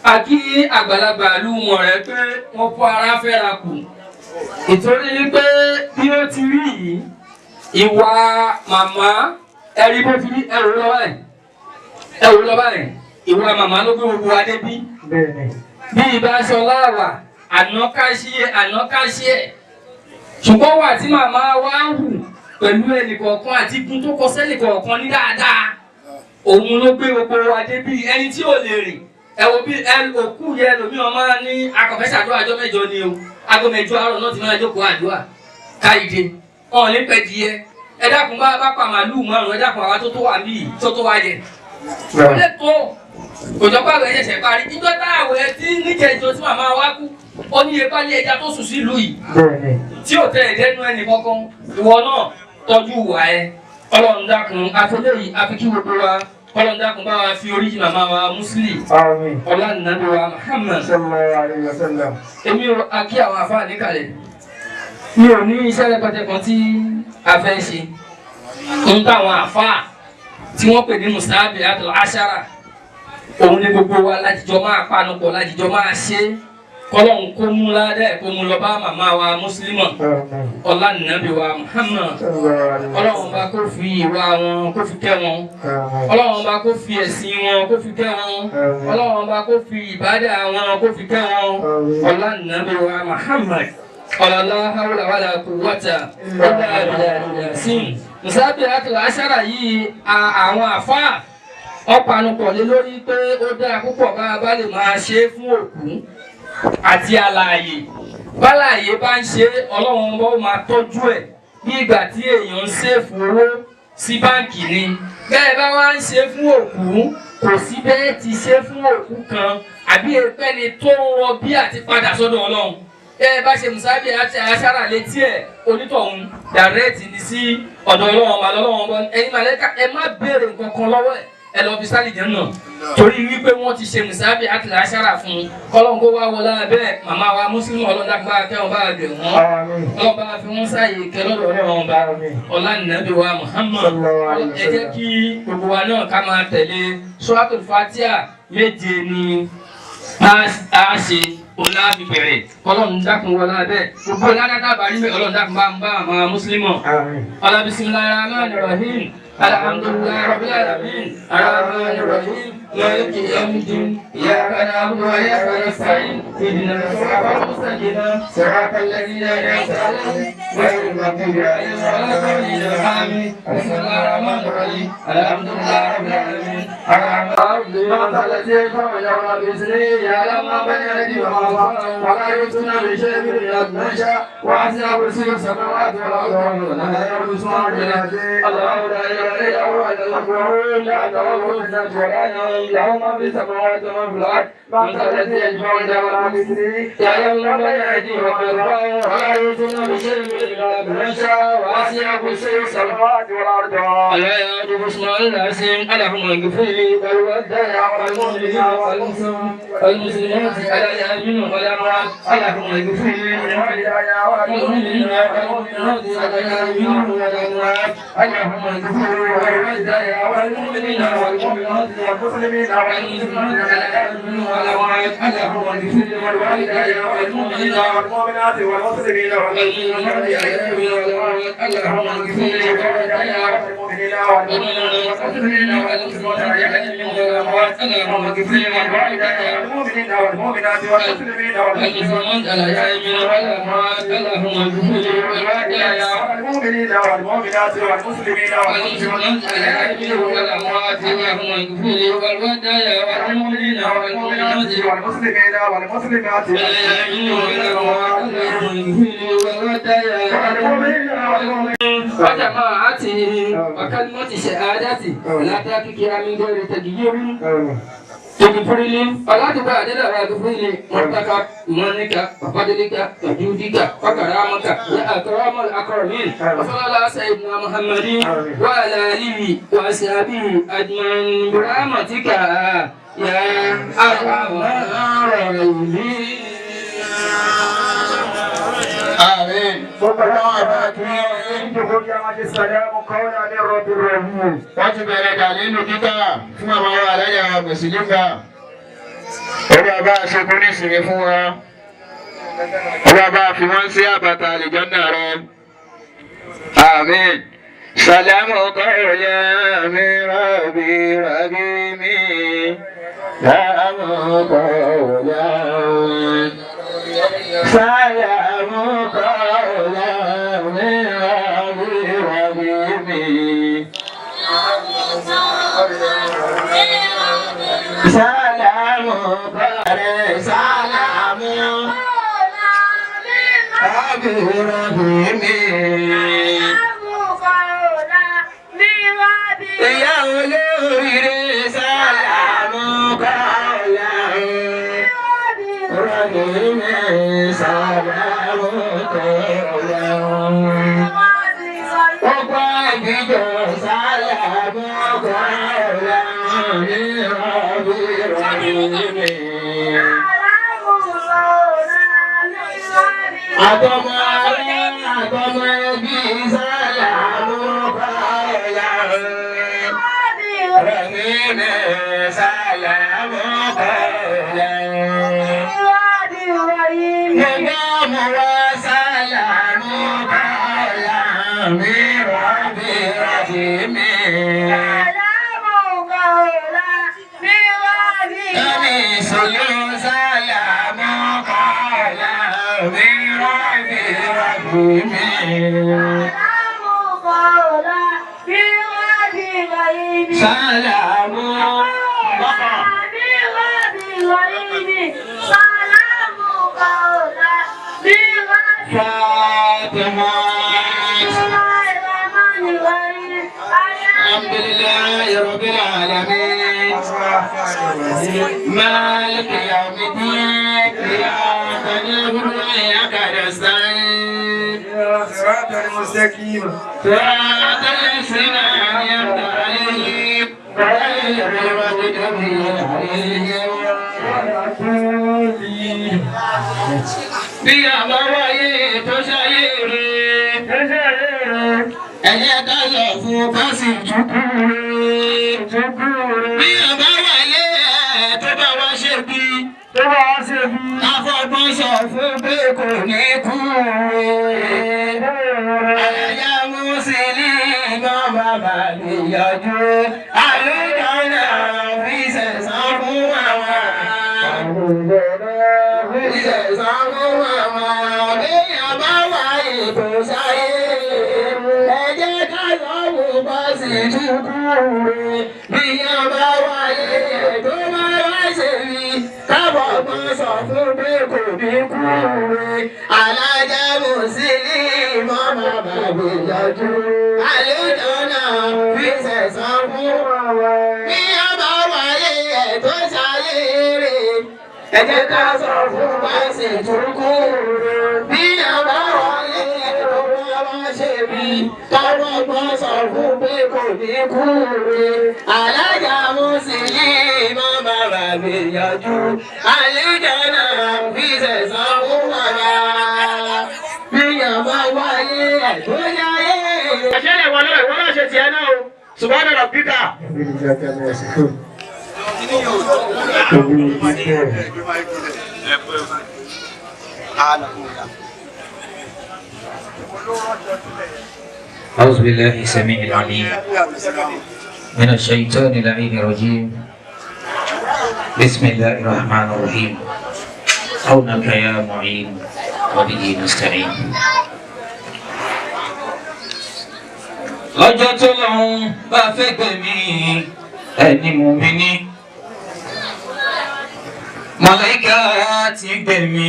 a kí àgbàlagbà ìlú Mọ̀rẹ́ pé wọ́n kó ara fẹ́ra kù. Ìtorí pé bí ó ti rí yìí, ìwà màmá ẹ̀rí bó ti rí ẹ̀rù lọ báyìí, ẹ̀rù lọ báyìí, ìwà màmá ló gbé gbogbo wa débí. Bí ìbáṣọ láwà, ànákáṣí ẹ̀. Ṣùgbọ́n wà tí màmá wa ń hù pẹ̀lú ẹnìkọ̀ọ̀kan àti igun tó kọ sẹ́nìkọ̀ọ̀kan ní dáadáa, òun ló gbé gbogbo wa débí. Ẹni tí ò lè rìn, ẹ wo bí òkú yẹ lómi ọmọ ní akọ̀fẹ́sà àdúrà ọjọ́ mẹ́jọ ni o, aago mẹ́jọ àárọ̀ náà ti máa jókòó àdúrà káyìdé ọ̀n ní pẹ́ di ẹ. Ẹ dákun bá pa màlúù márùn-ún, ẹ dákun àwa tó tó wà níyì tó tó wá jẹ. Ó lè tó òjò pààrọ̀ ẹ̀ ṣẹ̀ṣẹ̀ parí. Ìjọ táàwẹ̀ tí níjẹ̀jọ tí màmá wa kú, ó ní ipa ní ẹja tó sùn sílùú yìí tí ò tẹ ẹ̀dẹ́nu ẹnì kankan. Ìwọ náà tọ́jú ìwà ẹ. Ọlọ́run dákun afẹ́lẹ́ yìí afi kí gbogbo wa. Ọlọ́run dákun bá wa fi oríjì màmá wa Muslim, ọlá nàbí wa Muhammad. Èmi ò akí àwọn afáà níkàlẹ̀. Mi ò ní iṣẹ́ rẹpẹtẹ kan tí a fẹ́ ṣe. Ń táwọn àfáà tí wọ́n pè ní Musabi Abdul Ashara, òun ni gbogbo wa lájíjọ máa panupọ̀, lájíjọ máa ṣe. Kọ́lọ́hún kó mú ládẹ́ kó mú lọ bá màmá wa Mùsùlùmọ̀, ọlá nàbí wa Muhammad. Ọlọ́run bá kó fi ìwà wọn kó fi kẹ́ wọn, Ọlọ́run bá kó fi ẹ̀sìn wọn kó fi kẹ́ wọn, Ọlọ́run bá kó fi ìbádà wọn kó fi kẹ́ wọn, ọlá nàbí wa Muhammad. Ọlọ́lá hawla wala quwwata illa billahi al-azim. Musabi Abdul Ashara yìí, àwọn àfáà ọ̀panupọ̀ lé lórí pé ó dáa púpọ̀ bá a bá lè máa ṣe é fún òkú àti alààyè. Bálàyé bá ń ṣe, Ọlọ́run ó máa tọ́jú ẹ̀ bí ìgbà tí èèyàn ń ṣèfù owó sí báǹkì ni. Bẹ́ẹ̀ bá wá ń ṣe fún òkú, kò sí bẹ́ẹ̀ ti ṣe fún òkú kan àbí ẹni tó ń rọbí àti padà sọ́dọ̀ Ọlọ́run. Ẹ bá ṣe Musabi Ashara létí ẹ̀, onítọ̀hún dàrẹ́ẹ̀tì ní sí ọ̀dọ̀ Ọlọ́run ọba lọ́wọ́ ọba. Ẹ̀yin màlẹ́kà ẹ má béèrè nǹkan kan lọ́wọ́ ẹ̀, ẹ lọ fi sálì jẹ́ náà. Torí wípé wọ́n ti ṣe Musabi Ashara fún un. Kọ́lọ́n kó wá wọlé abẹ́ màmá wa Mùsùlùmí, Ọlọ́run dákun bá kẹ́ wọn bá gẹ̀ wọ́n. Ọlọ́run bá fi wọ́n sáàyè kẹ́ lọ́dọ̀ Ọlọ́run ọba. Ọlá nàbí wa Muhammad. Ẹ jẹ́ kí gbogbo wa náà ká máa tẹ̀lé Suratul Fatiha méje ni a ṣe ọlá fi bẹ̀rẹ̀. Ọlọ́run dákun wọlé abẹ́ gbogbo ládàá bá rí mi, Ọlọ́run dákun bá ń bá àwọn mùsùlùmí. Ọlá bismillahir rahmanir rahim. Alhamdulillahi rabbil alamin. Arrahmanir rahim. Maliki yawmiddin. Iyyaka na'budu wa iyyaka nasta'in. Ihdinas siratal mustaqim. Siratal ladzina an'amta alaihim ghayril maghdubi alaihim waladdallin. Amin. Bismillahir rahmanir rahim. Alhamdulillahi rabbil alamin. والمؤمنين والمسلمات الأحياء منهم والأموات اللهم اغفر لوالدينا والمؤمنين والمؤمنات الأحياء منهم والأموات اللهم اغفر لوالدينا والمؤمنين والمؤمنات والمسلمين والمسلمات الأحياء منهم والأموات اللهم اغفر لوالدينا والمؤمنين والمؤمنات والمسلمين والمسلمات الأحياء منهم والأموات اللهم اغفر لوالدينا والمؤمنين والمسلمين والمسلمات الأحياء منهم والأموات اللهم اغفر لوالدينا والمؤمنين والمؤمنات والمسلمين والمسلمات الأحياء منهم والأموات اللهم اغفر لوالدينا والمؤمنين والمؤمنات والمسلمين والمسلمات الأحياء منهم والأموات اللهم اغفر لوالدينا والمؤمنين والمؤمنات والمسلمين والمسلمات الأحياء منهم والأموات اللهم اغفر لوالدينا والمؤمنين والمؤمنات وجماعته وكلمة شهادته لا تكفي من غير تغيير تغفر لي ولا تبادل وتغفر لي مرتك منك وفضلك وجودك وكرامك يا أكرم الأكرمين وصلى الله سيدنا محمد وعلى آله وأصحابه أجمعين برحمتك يا أرحم الراحمين. Àmín. Gbogbo àwọn àbá tí wọ́n ti bẹ̀rẹ̀ dàlílù kíkà fún àwọn alájà mùsùlùmí. Ọba bá a ṣekú nísìnyí fún wa. Ọba bá a fi wọ́n sí àbàtà àlìjọ́nà rẹ̀. Àmín. Sàlámù qawlan min rabbir rahim. Sàlámù qawlan. Sàlámù qawlan min rabbir rahim. Sàlámù qawlan. Sàlámù rabbir rahim. Ìyá olóríire sàlámù qawlan. Rahim sàlámù qawlan. Ọgbà ìbíjọ sàlámù qawlan min rabbir rahim. Àtọmọ ará àtọmọ ẹbí sàlámù qawlan. Rahim sàlámù qawlan. Nìdámúra sàlámù qawlan min rabbir rahim. Ẹni sọ̀yọ́ sàlámù qawlan min rabbir rahim. Sàlámù Fatima. الحمد لله رب العالمين مالك يوم الدين إياك نعبد وإياك نستعين صراط المستقيم صراط الذين أنعمت عليهم غير المغضوب عليهم bí a bá wáyé tó ṣayé rè ẹ̀yẹ ká lọ fún ká sì túkú rè bí a bá wáyé tó bá wá ṣe bí afọgbọ́n sọ fún pé kò ní kú rè àyà mùsùlùmí bàbá lè yọjú àlùdáná fi sẹ̀sán fún àwọn. Fi sẹ̀sán fún àwọn. Bí a bá wáyé tó ṣayé ẹ jẹ́ ká lọ́wọ́ bá sì túkú rè bí a bá wáyé tó bá wá ṣe rí kábọ̀ mọ́ sọ fún pé kò ní kú rè alájà mùsùlùmí bàbá mi yọjú àlùjọ́nà fi sẹ̀sán fún bí a bá wáyé tó ṣayé rè ẹ jẹ́ ká sọ fún bá sì túkú rè bí a bá wáyé tó bá wá ṣe bí káwọn gbọ́n sọ fún pé kò ní kú rè alájà mùsùlùmí gbìyànjú. Àlùjánnà fi sẹ̀sán fún bàbá. Bíyàn bá wáyé ẹ̀ tó yáyé. Àṣẹ ìwọ náà ìwọ náà ṣe tiẹ̀ náà o. Subhana rabbika. أعوذ بالله السميع العليم من الشيطان اللعين الرجيم. بسم الله الرحمن الرحيم. عونك يا معين وبه نستعين. Lọ́jọ́ tó lọ́hún bá fẹ́ gbẹ̀mí ẹni mú mi ní. Màláíkà ti gbẹ̀mí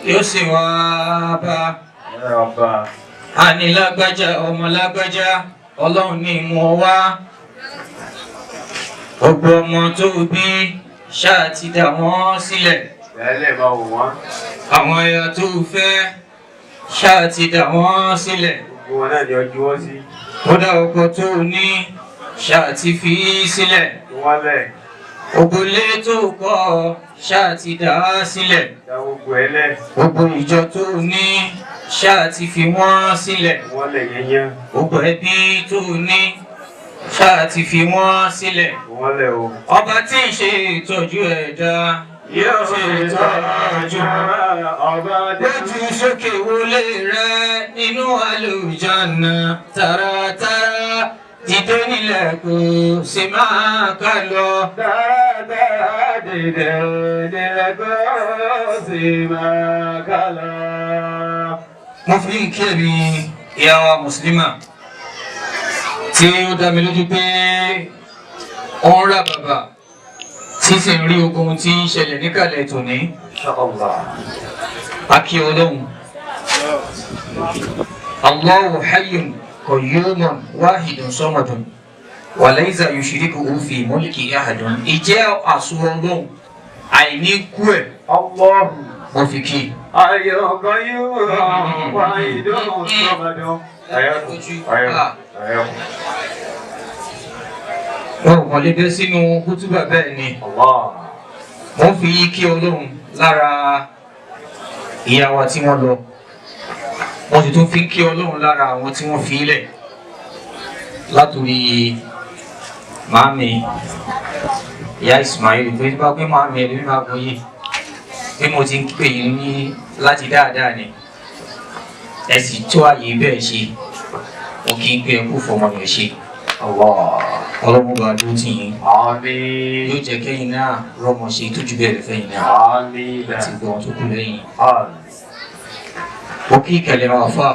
yóò sì wá bá. Àní lágbájá ọmọ lágbájá ọlọ́run ní mú ọ wá. Gbogbo ọmọ tó bí ṣáà ti dà wọ́n sílẹ̀. Àwọn ẹ̀yà tó fẹ́ ṣáà ti dà wọ́n sílẹ̀. Kódà ọkọ tó ní ṣáà ti fi sílẹ̀. Ògbólé tó kọ́ ṣáà ti dà á sílẹ̀. Gbogbo ìjọ tó ní ṣáà ti fi wọ́n sílẹ̀. Gbogbo ẹbí tó ní ṣáà ti fi wọ́n sílẹ̀. Ọba tí ń ṣe ìtọ́jú ẹ̀dá yóò ṣe ìtọ́jú ọba. Lójú sókè wọlé rẹ nínú àlùjánnà tààràtàrà. Dìde nílẹ̀ kò sì máa ká lọ. Tààràtàrà dìde nílẹ̀ kò sì máa ká lọ. Mo fi ń kí ẹ̀mí ìyá wa Mùsùlùmá tí ó dá mi lójú pé ó ń rà bàbà tí sì ń rí ogun tí ń ṣẹlẹ̀ níkàlẹ̀ tòní. Akí Ọlọ́run. Allahu hayyun qayyumun wahidun samadun wa laysa yushrikuhu fi mulki ahadun. Ìjẹ́ àṣọ Ọlọ́run àìní kú ẹ̀. Mo fi kí i. Wọn ò kàn lè bẹ́ sínú kútúbà bẹ́ẹ̀ ni. Wọ́n fi kí Ọlọ́run lára ìyá wa tí wọ́n lọ. Wọ́n sì tún fi kí Ọlọ́run lára àwọn tí wọ́n fi lẹ̀. Látòrí màámi ìyá Ismail tó bá pé màámi ẹ̀ lórí máa gbọ́ yìí. Bí mo ti ń pè yín ní láti dáadáa ni. Ẹ sì tó àyè bẹ́ẹ̀ ṣe. Mo kí n pé ẹ kú fọmọ yẹn ṣe. Ọlọ́run bá dúró tì yín. Yóò jẹ́ kẹ́yìn náà rọ́mọ ṣe tójú bẹ́ẹ̀ lè fẹ́yìn náà. Àti gbọ́ ohun tó kù lẹ́yìn. Mo kí ìkẹlẹ̀ máa fà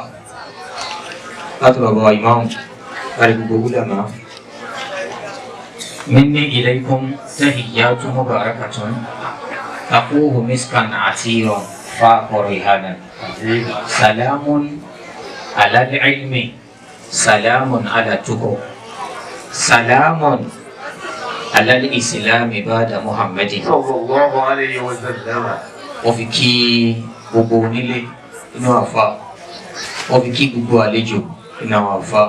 láti bàbá wa ìmáàmù láti gbogbo wúlẹ̀ máa. Minni ilaykum tahiyyatun mubarakatun aquhu miskan atiran faqrihana. Salamun ala al-ilmi, salamun ala tuqa. Salamun ala al-islami ba'da Muhammadin. Sallallahu alayhi wa sallam. Wọ́n fi kí gbogbo onílé inú àfa, wọ́n fi kí gbogbo àlejò inú àwọn àfa,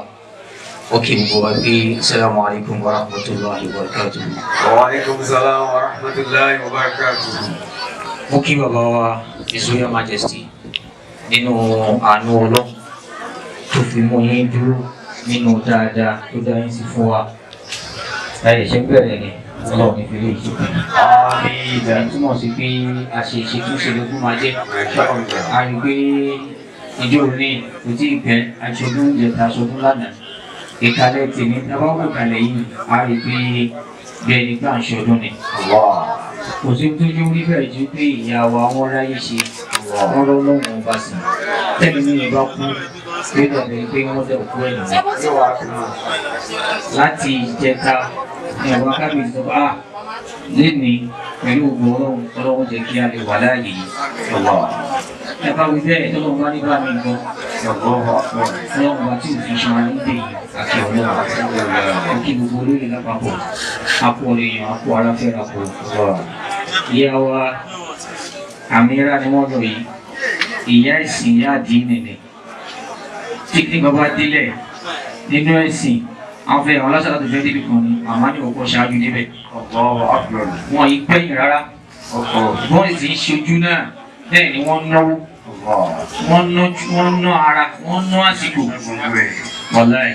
wọ́n kí gbogbo wa pé assalamu alaikum wa rahmatullahi wa barakatuh. Wa alaikum salam wa rahmatullahi wa barakatuh. Mo kí bàbá wa His Royal Majesty nínú àánú Ọlọ́run tó fi mú yín dúró nínú dáadáa tó dá yín sí fún wa. Ẹ ṣe ń bẹ̀rẹ̀ ni Ọlọ́run ní fílẹ̀ ìṣèpè. Ìyẹn túmọ̀ sí pé àṣeṣetúnṣe lógún máa jẹ́. A rí pé ìjọ òní kò tí ì pẹ́ aṣọdún ìjẹta aṣọdún lánàá. Ìkàlẹ̀ tèmi tábà wò kalẹ̀ yìí a rí pé bí ẹni pé à ń ṣọdún ni. Kò sí tójú rí bẹ́ẹ̀ ju pé ìyá wa wọ́n ráyè ṣe wọ́n lọ́lọ́run ọba sí. Tẹ́lẹ̀ mi yẹn bá kú pé dàbí pé wọ́n dẹ̀ kú ẹ̀ nìyẹn. Láti ìjẹta ní àwọn akábíyèsí sọ pé ah lénìí pẹ̀lú ògùn Ọlọ́run Ọlọ́run jẹ́ kí a lè wà láàyè yìí. Ẹ bá wí bẹ́ẹ̀ tọ́lọ́run bá ní bá mi gbọ́. Ọlọ́run bá tí òfin ṣan ayé dè yìí àti Ọlọ́run. Ó kí gbogbo olóyè lápapọ̀. Akú ọ̀rẹ́yàn, akú ara fẹ́ra kù. Ìyá wa Àmírà ni wọ́n lọ yìí. Ìyá ìsìn ìyá àdínì ni. Tí kí bàbá délẹ̀ nínú ẹ̀sìn Àwọn fẹ́ àwọn lásàlá tó fẹ́ débi kan ni màmá ní ọkọ̀ ṣáájú débẹ̀. Wọn yìí gbẹ̀yìn rárá. Wọ́n sì ń ṣojú náà bẹ́ẹ̀ ni wọ́n náwó. Wọ́n ná ara, wọ́n ná àsìkò. Wàláì.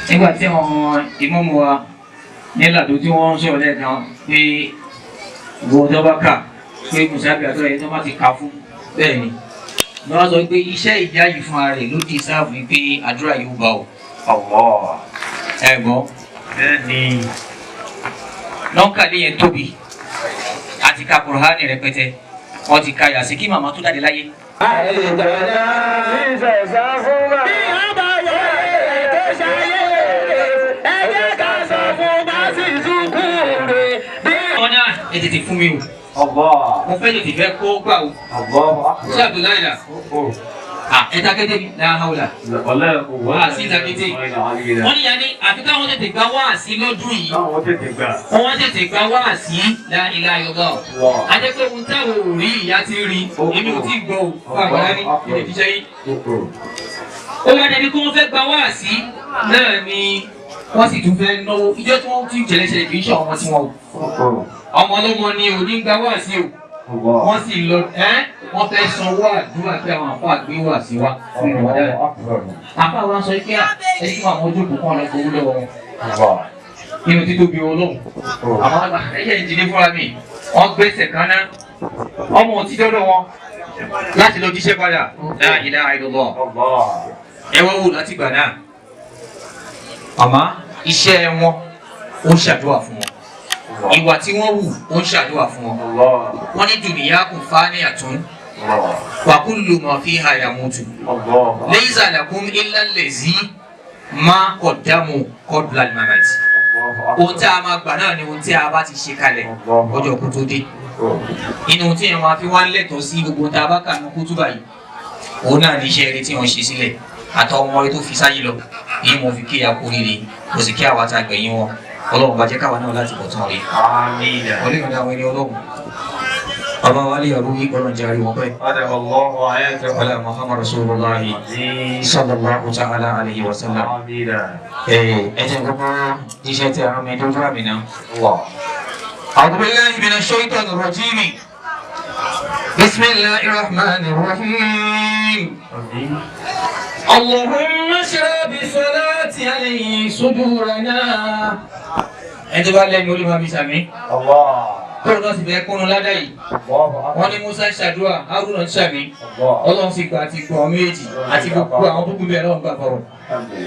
Nígbà tí àwọn ìmọ̀mù wa nílàdó tí wọ́n ń sọ̀rọ̀ lẹ́ẹ̀kan pé wọ́n tó bá kà pé mùsàbí àtọ́ ẹni tó bá ti kà fún bẹ́ẹ̀ ni. Wọ́n sọ pé iṣẹ́ ìyá yìí fún ara rẹ̀ ló di sáàbù pé àdúrà yóò bá o. Ẹ gbọ́. Nọ́ńkàlẹ́ yẹn tóbi àti ka Kùránì rẹpẹtẹ wọ́n ti ka yàsí kí màmá tó jáde láyé. Ẹ tètè fún mi o. Mo fẹ́ tètè fẹ́ kó gbà o. Ṣé Abdullahi dà? Ẹ takété mi náà hàwùlà. Wá sí takété. Wọ́n ní yanni àfi káwọn tètè gba wáàsí lọ́dún yìí. Wọ́n tètè gba wáàsí la ilaha illallah. A jẹ́ pé ohun táwọn ò rí ìyá ti rí. Èmi ò tí ì gbọ́ o. Fún àgbàlá ní ilé ìfiṣẹ́ yìí. Ó wá débi kí wọ́n fẹ́ gba wáàsí náà ni wọ́n sì tún fẹ́ náwó. Ìjọ tí wọ́n ti ń jẹ̀lẹ́sẹ̀ kì í ṣe ọmọ tí wọ́n o. Ọmọ ọlọ́mọ ni ò ní gba wáàsí o. Wọ́n sì lọ ẹ́ wọ́n fẹ́ sanwó àdúrà pé àwọn àfáà gbé wá sí wa fún ìwádà. Àfáà wa sọ pé ẹni kí àwọn ojú kò kàn lọ gbowó lọ́wọ́ wọn. Nínú títóbi Ọlọ́run. Àwọn àgbà ẹ̀yẹ ìdílé fúnra mi. Wọ́n gbẹ́sẹ̀ kan ná. Ọmọ òtí dọ́dọ̀ wọn láti lọ jíṣẹ́ padà. La ilaha illallah. Ẹ wá wò láti gbà náà. Àmọ́ iṣẹ́ wọn ó ń ṣàdúrà fún wọn. Ìwà tí wọ́n wù ó ń ṣàdúrà fún wọn. Wọ́n ní dùnìyà kò fa ní àtún. Wa kullu ma fiha yamutu. Laysa lakum illa allazi ma qaddamu qabla al-mamat. Ohun tí a máa gbà náà ni ohun tí a bá ti ṣe kalẹ̀ ọjọ́ kú tó dé. Inú tí èèyàn máa fi wá ń lẹ̀tọ́ sí gbogbo ohun tí a bá kà ní kútúbà yìí. Òun náà ní iṣẹ́ eré tí wọ́n ṣe sílẹ̀ àtọmọ rẹ tó fi sáyé lọ. Èyí mo fi kí a kú rere, kò sì kí àwa ta gbẹ̀yìn wọn. Ọlọ́run bá jẹ́ káwa náà láti bọ̀ tán rí. Ọlọ́run dá àwọn ẹni Ọlọ́run. Bàbá wa lè yàrá wí Ọlọ́run jẹ́ àríwọ̀ pẹ́. Ọlá Muhammad Rasulullahi sallallahu ta'ala alayhi wa sallam. Ẹ jẹ́ kọ́kọ́ jíṣẹ́ tí a rán mi dójú àmì náà. A'udhu billahi minash shaitanir rajim. Bismillahir rahmanir rahim. Allahumma shrah bi salati alayhi sudurana. Ẹni tó bá lẹ́nu orí máa fi sàmí. Bóòlù náà sì fẹ́ kúnnú ládàá yìí. Wọ́n ní Musa ṣàdúrà, Haruna ṣàmí. Ọlọ́run sì gba àti gbọ́ méjì àti gbogbo àwọn tó kú bẹ́ẹ̀ lọ́run gbà fọwọ́.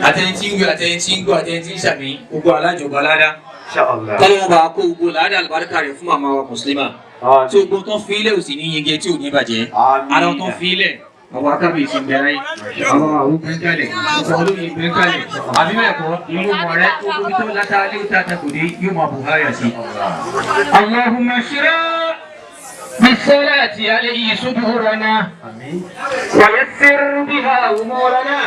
Àtẹni tí ń wí, àtẹni tí ń gbọ́, àtẹni tí ń ṣàmí, gbogbo alájọba ládàá. Tọ́lọ́wọ́n bá kó gbogbo ládàá àlùbáríkà rẹ̀ fún màmá wa Mùsùlùmá. Tí gbogbo tán fi ilẹ̀ òsì ní yege tí ò ní bàjẹ́. Ara tán fi ilẹ̀ àwọn akábíyèsí ń bẹ láyé, àwọn àwọn bẹ́ńkálẹ̀, ọkọ̀ olóyè bẹ́ńkálẹ̀, àbí bẹ́ẹ̀ kọ́ ìlú mọ̀rẹ́ omi tó láta lé ó tata kò dé yóò máa bù háyà sí. Allahumma shrah bis-salati alayhi sudurana wa yassir biha umurana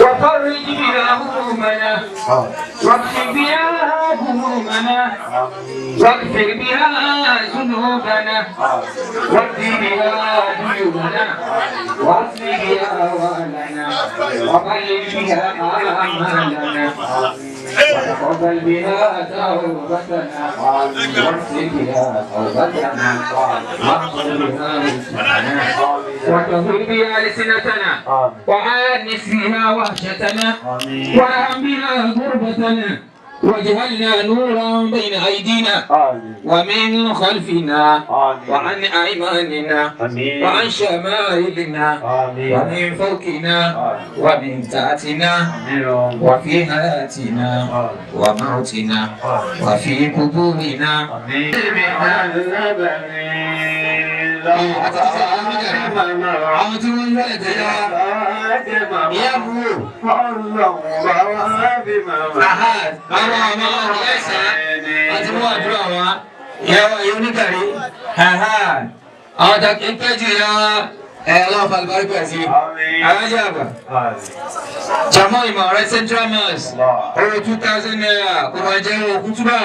wa farrij biha humumana واكشف بها همومنا واغفر بها ذنوبنا واقض بها ديوننا واصلح بها أهوالنا وبلغ بها آمالنا وتقبل بها توبتنا واغسل بها توبتنا واغفر بها رزقنا وطهر بها ألسنتنا وآنس بها وحشتنا وارحم بها غربتنا واجعلنا نورا بين أيدينا ومن خلفنا وعن أيماننا وعن شمائلنا ومن فوقنا ومن تحتنا وفي حياتنا وموتنا وفي قبورنا. Àwọn tí wọ́n ń yọ ẹ̀jẹ̀ yá ìyá mú o. Àwọn ọmọ ọ̀rọ̀ ẹ̀sà àti mú àdúrà wa ìyá wa yóò níkàrí. Àwọn tàkì ń pẹ́jù ìyá ẹ̀ ọlọ́run falùbáríkà sí. Àwọn jẹ́ àgbà. Jàmọ́ ìmọ̀ rẹ̀ Central Mosque owó 2000 naira kò máa jẹ́ owó kútúbà.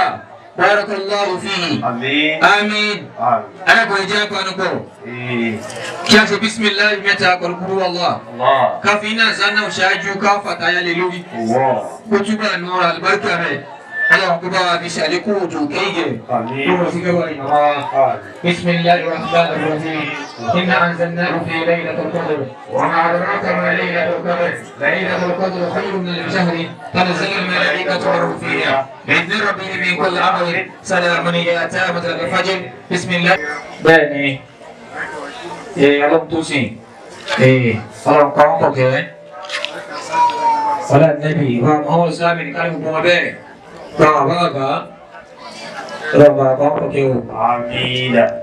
Barakallahu fihi. Àmín. Àmín. Arákùnrin jẹ́ panupọ̀. Kí a ṣe bísímìláì mẹ́ta pẹ̀lú kúrú Allah. Káfí náà zanna ṣáájú ká fàtáyà lé lórí. Kó túbọ̀ nù àlùbáríkà rẹ̀. Ọlọ́run kó bá wa fi ṣàlékún òjò kéèyè. Kúrò sí kẹwàá ìmọ̀ wa. Bismillahir rahmanir rahim. Inna anzalnahu fi laylatil qadr. Wa ma adraka ma laylatul qadr. Laylatul qadr khayrun min alfi shahr. Tanazzalul malaikatu war-ruhu fiha. Bi'izni rabbihim min kulli amrin. Salamun hiya hatta matla'il fajr. Bismillah. Bẹ́ẹ̀ni, ọlọ́run tó sìn, ọlọ́run kan pọ̀ kẹ́. Ọlá nẹ́bí, wa Muhammad Sami ní kárí gbogbo wọn bẹ́ẹ̀. Bàbá bàbá, ọlọ́run bàbá kan pọ̀ kẹ́ o.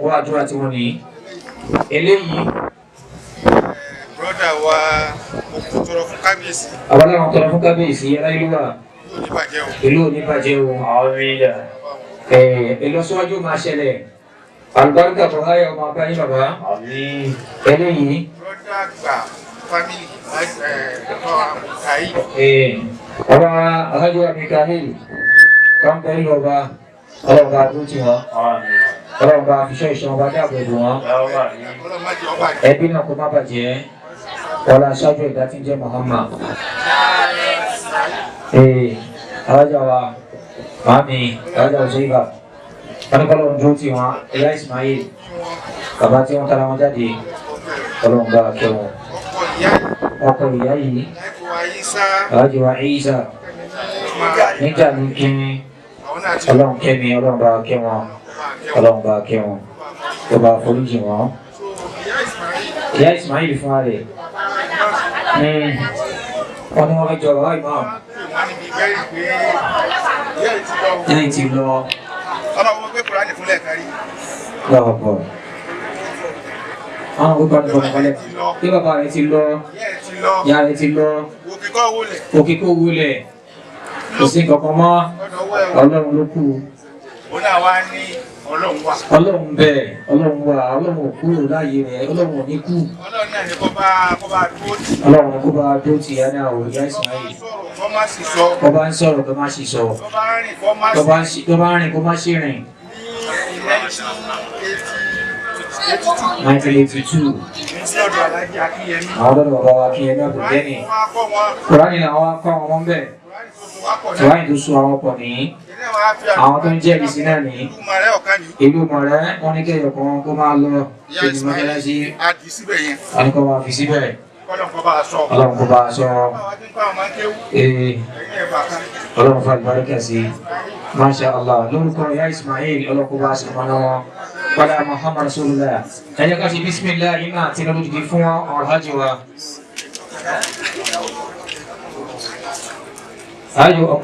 Wọ́n àdúrà tí wọ́n ní. Eléyìí. Brọ́dà wa, mo kò tọrọ fún kábíyèsí. Àwọn aláwọ̀ tọrọ fún kábíyèsí aláìlúwà. Ìlú ò ní bàjẹ́ o. Ìlọsíwájú máa ṣẹlẹ̀. Àlùbáríkà tó háyà ọmọ abáyé bàbá. Eléyìí. Brọ́dà àgbà fámìlì Mikael. Ọba Alhaji wa Mikael kan pẹ̀lú ọba ọlọ́run bá dúró tì wọ́n. Ọlọ́run bá fiṣẹ́ ìṣọ́ ọba dáàbò ẹ̀dùn wọn. Ẹbí náà kó má bàjẹ́. Ọlá aṣáájú ẹ̀dá tí ń jẹ́ Muhammad. Alájà wa Màámi Alájà Òṣèlú Ọlọ́kọ́lọ́ ń dúró tì wọ́n. Ẹ̀yà Ismail bàbá tí wọ́n tara wọn jáde. Ọlọ́run bá kẹ́ wọn. Ọkọ ìyá yìí Alhaji wa Isa níjà ní kí Ọlọ́run kẹ́mi Ọlọ́run bá kẹ́ wọn Ọlọ́run bá kẹ́ wọn tó bá foríjì wọn. Ìyá Ismail fún wa rẹ̀ wọ́n ní wọ́n fẹ́ jọ bàbá ìmọ̀ lẹ́yìn tí lọ. Ọlọ́run gbé Kùránì fúnlẹ̀ kárí. Lọ́wọ́ bọ̀. Àwọn òkú kan bọ̀rọ̀ kọlẹ̀. Bí bàbá rẹ̀ ti lọ, ìyá rẹ̀ ti lọ, òkè kó wulẹ̀, kò sí nǹkan kan mọ́, Ọlọ́run ló kù. Ó náà wá ní Ọlọ́run wà. Ọlọ́run bẹ̀, Ọlọ́run wà, Ọlọ́run ò kúrò láàyè rẹ̀, Ọlọ́run ò ní kú. Ọlọ́run náà ni kó bá dúró tì. Ọlọ́run kó bá dúró tì yá náà ò yá Ismail. Kó má sì sọ. Kó bá ń sọ̀rọ̀ kó má sì sọ. Tó bá ń rìn kó má sì. Tó bá ń rìn kó má sì rìn. Ní 1982. Àwọn ọlọ́dọ̀ bàbá wa Akínyẹmí Abdulgani. Kùránì làwọn akọ́ àwọn ọmọ bẹ́ẹ̀. Kùránì tó so àwọn pọ̀ ní. Àwọn tó ń jẹ́rìí sí náà ní. Ìlú Mọ̀rẹ́ wọ́n ní kẹ́yọ̀ kan kó máa lọ sí mọ́ṣáláṣí. Wọ́n ní kó máa fi síbẹ̀. Ọlọ́run kó bá a sọ. Ọlọ́run fa àlùbáríkà sí. Masha Allah. Lórúkọ Ìyá Ismail Ọlọ́run kó bá a sọ mọ́ná wọn. Wala Muhammad Rasulullah. Ẹ jẹ́ ká ṣe bísímìlá iná àti iná lójijì fún Alhaji wa. Ayo,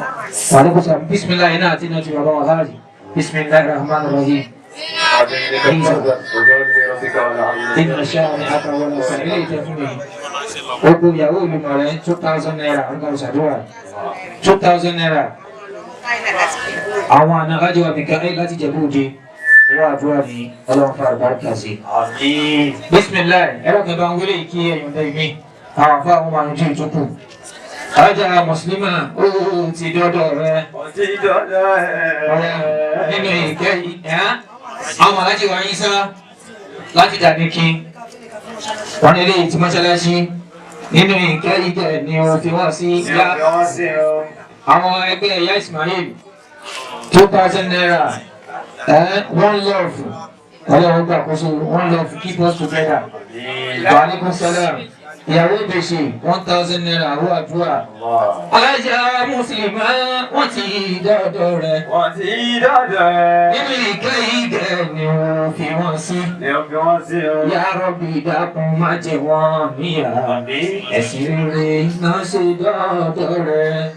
wàlúkú sọ bísímìlá iná àti iná ti bàbá Alhaji. Bismillahir Rahmanir Rahim. Inna shani'aka wal abtar. Ilé ìtẹ́ fún mi. Gbogbo ìyàwó olùmọ̀ rẹ̀ 2,000 naira ọ̀gá ìṣàdúrà. 2,000 naira. Àwọn àna Alhaji wa Mikael láti Ìjẹ̀bú Òde. Owó àdúrà ní Ọlọ́run fún àlùbáríkà sí. Bismillah, ẹ̀rọ kan bá ń wílé kí ẹ̀yìn ọ̀dẹ́ mi. Àwọn afọ àwọn máa ń jí ìtókù. Alájà Mùsùlùmá ó ti dọ́dọ̀ rẹ̀. Ó ti dọ́dọ̀ rẹ̀. Nínú ìkẹ́ ẹ̀ àwọn alájì wa Ìsá láti dàbí kí wọ́n ní eléyìí tí mọ́ṣáláṣí nínú ìkẹ́ ìkẹ́ ni ó fi wọ́n sí yá àwọn ẹgbẹ́ ìyá Ismail 2,000 naira. One love, Ọlọ́run gbàkóso, one love keep us together. Wa alaikum salam. Ìyàwó ìbèṣe 1,000 naira owó àdúrà. Alájà Mùsùlùmá wọ́n ti dọ́dọ̀ rẹ̀. Wọ́n ti dọ́dọ̀ rẹ̀. Nínú ìkẹ́ ìgẹ̀ ni wọ́n fi wọ́n sí. Ni wọ́n fi wọ́n sí o. Ya Rabbi dákun má jẹ wọ́n níyà. Ẹ̀sìn rere náà ṣe dọ́dọ̀ rẹ̀.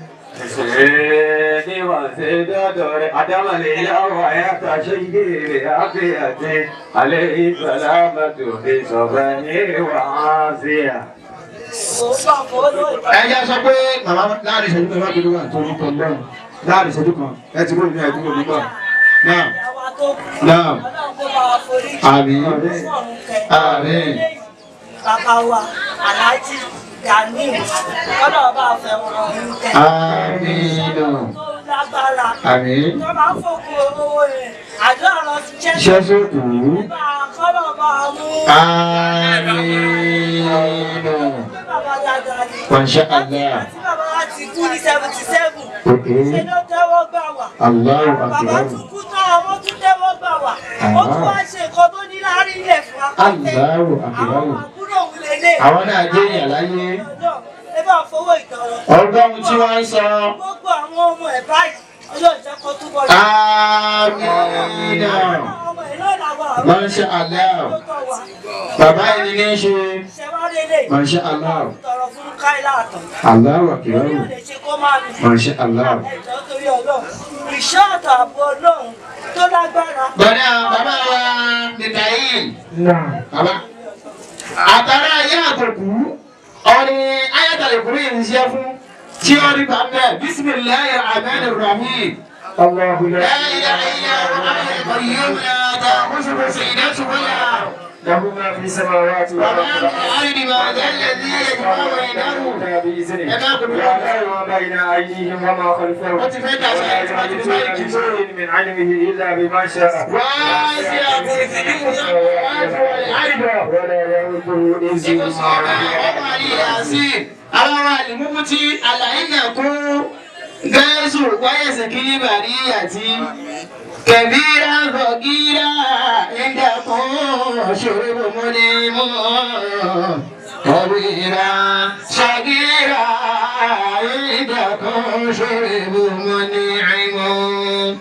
Ni wọ́n ṣe dọ́dọ̀ rẹ̀. Adámọ̀lẹ̀ yàwó àyàtà ṣe ń gbèrè àfihàn alẹ́ ìsàlámàtò fi sọ̀rọ̀ ní wàhálà. Ẹ jẹ́ sọ pé màmá láàrin ìṣẹ́jú kan láti wà tó orúkọ lọ́rùn láàrin ìṣẹ́jú kan ẹ ti bóyá ẹ dúró nígbà náà náà àmín àmín. Bàbá wa Alhaji Gani kọ́nà ọba àfẹ́ wọn ọ̀hún kẹ́. Àmín. Tó lágbára. Àmín. Tó máa ń fòkun owó rẹ̀. Àdúrà lọ sí Iṣẹ́ ṣẹ́ṣẹ́. sókù. Bá a kọ́lọ̀ bá a mú. Àmín. Pé bàbá dáadáa ni. Masha Allah. Tí bàbá wa ti kú ní 77. Okay. Ṣé ló tẹ́wọ́ gbà wá? Allahu Bàbá akbar. tún kú tán, ọmọ tún tẹ́wọ́ gbà wá. Ó tún wá ṣe nǹkan tó ní láárí ilẹ̀ fún wa. Allahu akbar. Àwọn àbúrò òun lélẹ̀. Àwọn náà jẹ́ èèyàn láyé. Ẹ bá fowó ìtọrọ. Ọgbọ́n ohun tí wọ́n ń sọ. Gbogbo àwọn ọmọ ẹ̀ báyìí, Ọlọ́run jẹ́ kó túbọ̀ Àmín. Ọmọ ẹ̀ náà làwọn àwọn Masha Allah. tó tọ̀ wá. Bàbá ẹni ní í ṣe. Ṣé wá lélẹ̀? Masha Allah. Tọrọ fún Káílà àtọ̀. Allahu akbar. Orí ò lè ṣe kó má mi. Masha Allah. Ẹ̀jọ̀ torí Ọlọ́run. Ìṣọ́ àtààbò Ọlọ́run tó lágbára. Bọ̀dá bàbá wa Mikael. Bàbá. Àtàrà ayé àtòkù, ọ̀rẹ́ ayatollah kúrò yìí ń ṣe fún tí ó rí bàbá Bismillahir Rahmanir Rahim. الله لا لا إله إلا هو الحي القيوم لا تأخذه سنة ولا له ما في السماوات وما وما في الأرض ما ذا الذي يجمع بينهم. بإذنه يعلم ما بين أيديهم وما خلفهم Ó ti fẹ́ dà sí ولا àti wọ́n ti fẹ́ يحيطون kí. بشيء من علمه إلا بما شاء واسع كرسيه السماوات والأرض. ولا يؤوده حفظهما. Àwọn àlìmúkú tí àlàyé náà kún gẹ́ẹ́sù wáyẹ̀sì kiri bàrí àti kẹ̀bíra fọ̀gíra ìdàkùn ṣòro mọ́ni mọ́ kẹ̀bíra ṣàgíra ìdàkùn ṣòro mọ́ni mọ́.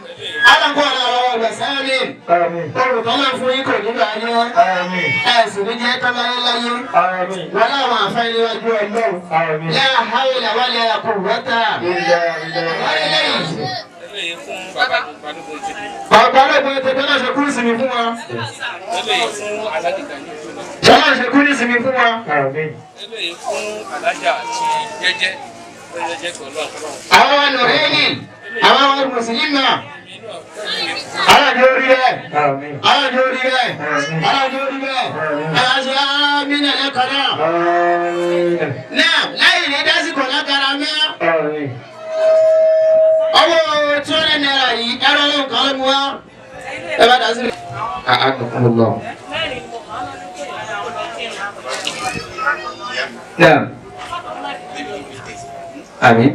Alákọ̀ọ́ àwọn ọ̀gbà sáré آمين olùtọ́lá fún yín kò ní bàjẹ́ آمين ẹ̀sìn ní jẹ́ tọ́lá láyé آمين wọ́n láwọn àfẹ́ níwájú ọlọ́run. آمين La hawla wala quwwata. إلا بالله Bàbá olóògùn ètò ìtọ́lá ṣe kúrú sinmi fún wa. Ṣọlá ṣe kúrú sinmi fún wa. آمين Àwọn wa nùrẹ́ẹ̀nì, àwọn wa mùsùlùmí. Alájọ orí rẹ̀, آمين alájọ orí rẹ̀, alájọ orí rẹ̀. Alájọ amínà lẹ́kọ̀ọ́ náà. آمين Náà láyé ní dásìkò lágara mẹ́. آمين Owó ₦200 yìí, ẹ̀rọ ọlọ́run kan ló mú wá. Ẹ bá dá sí. Àánú Naam. Àmín.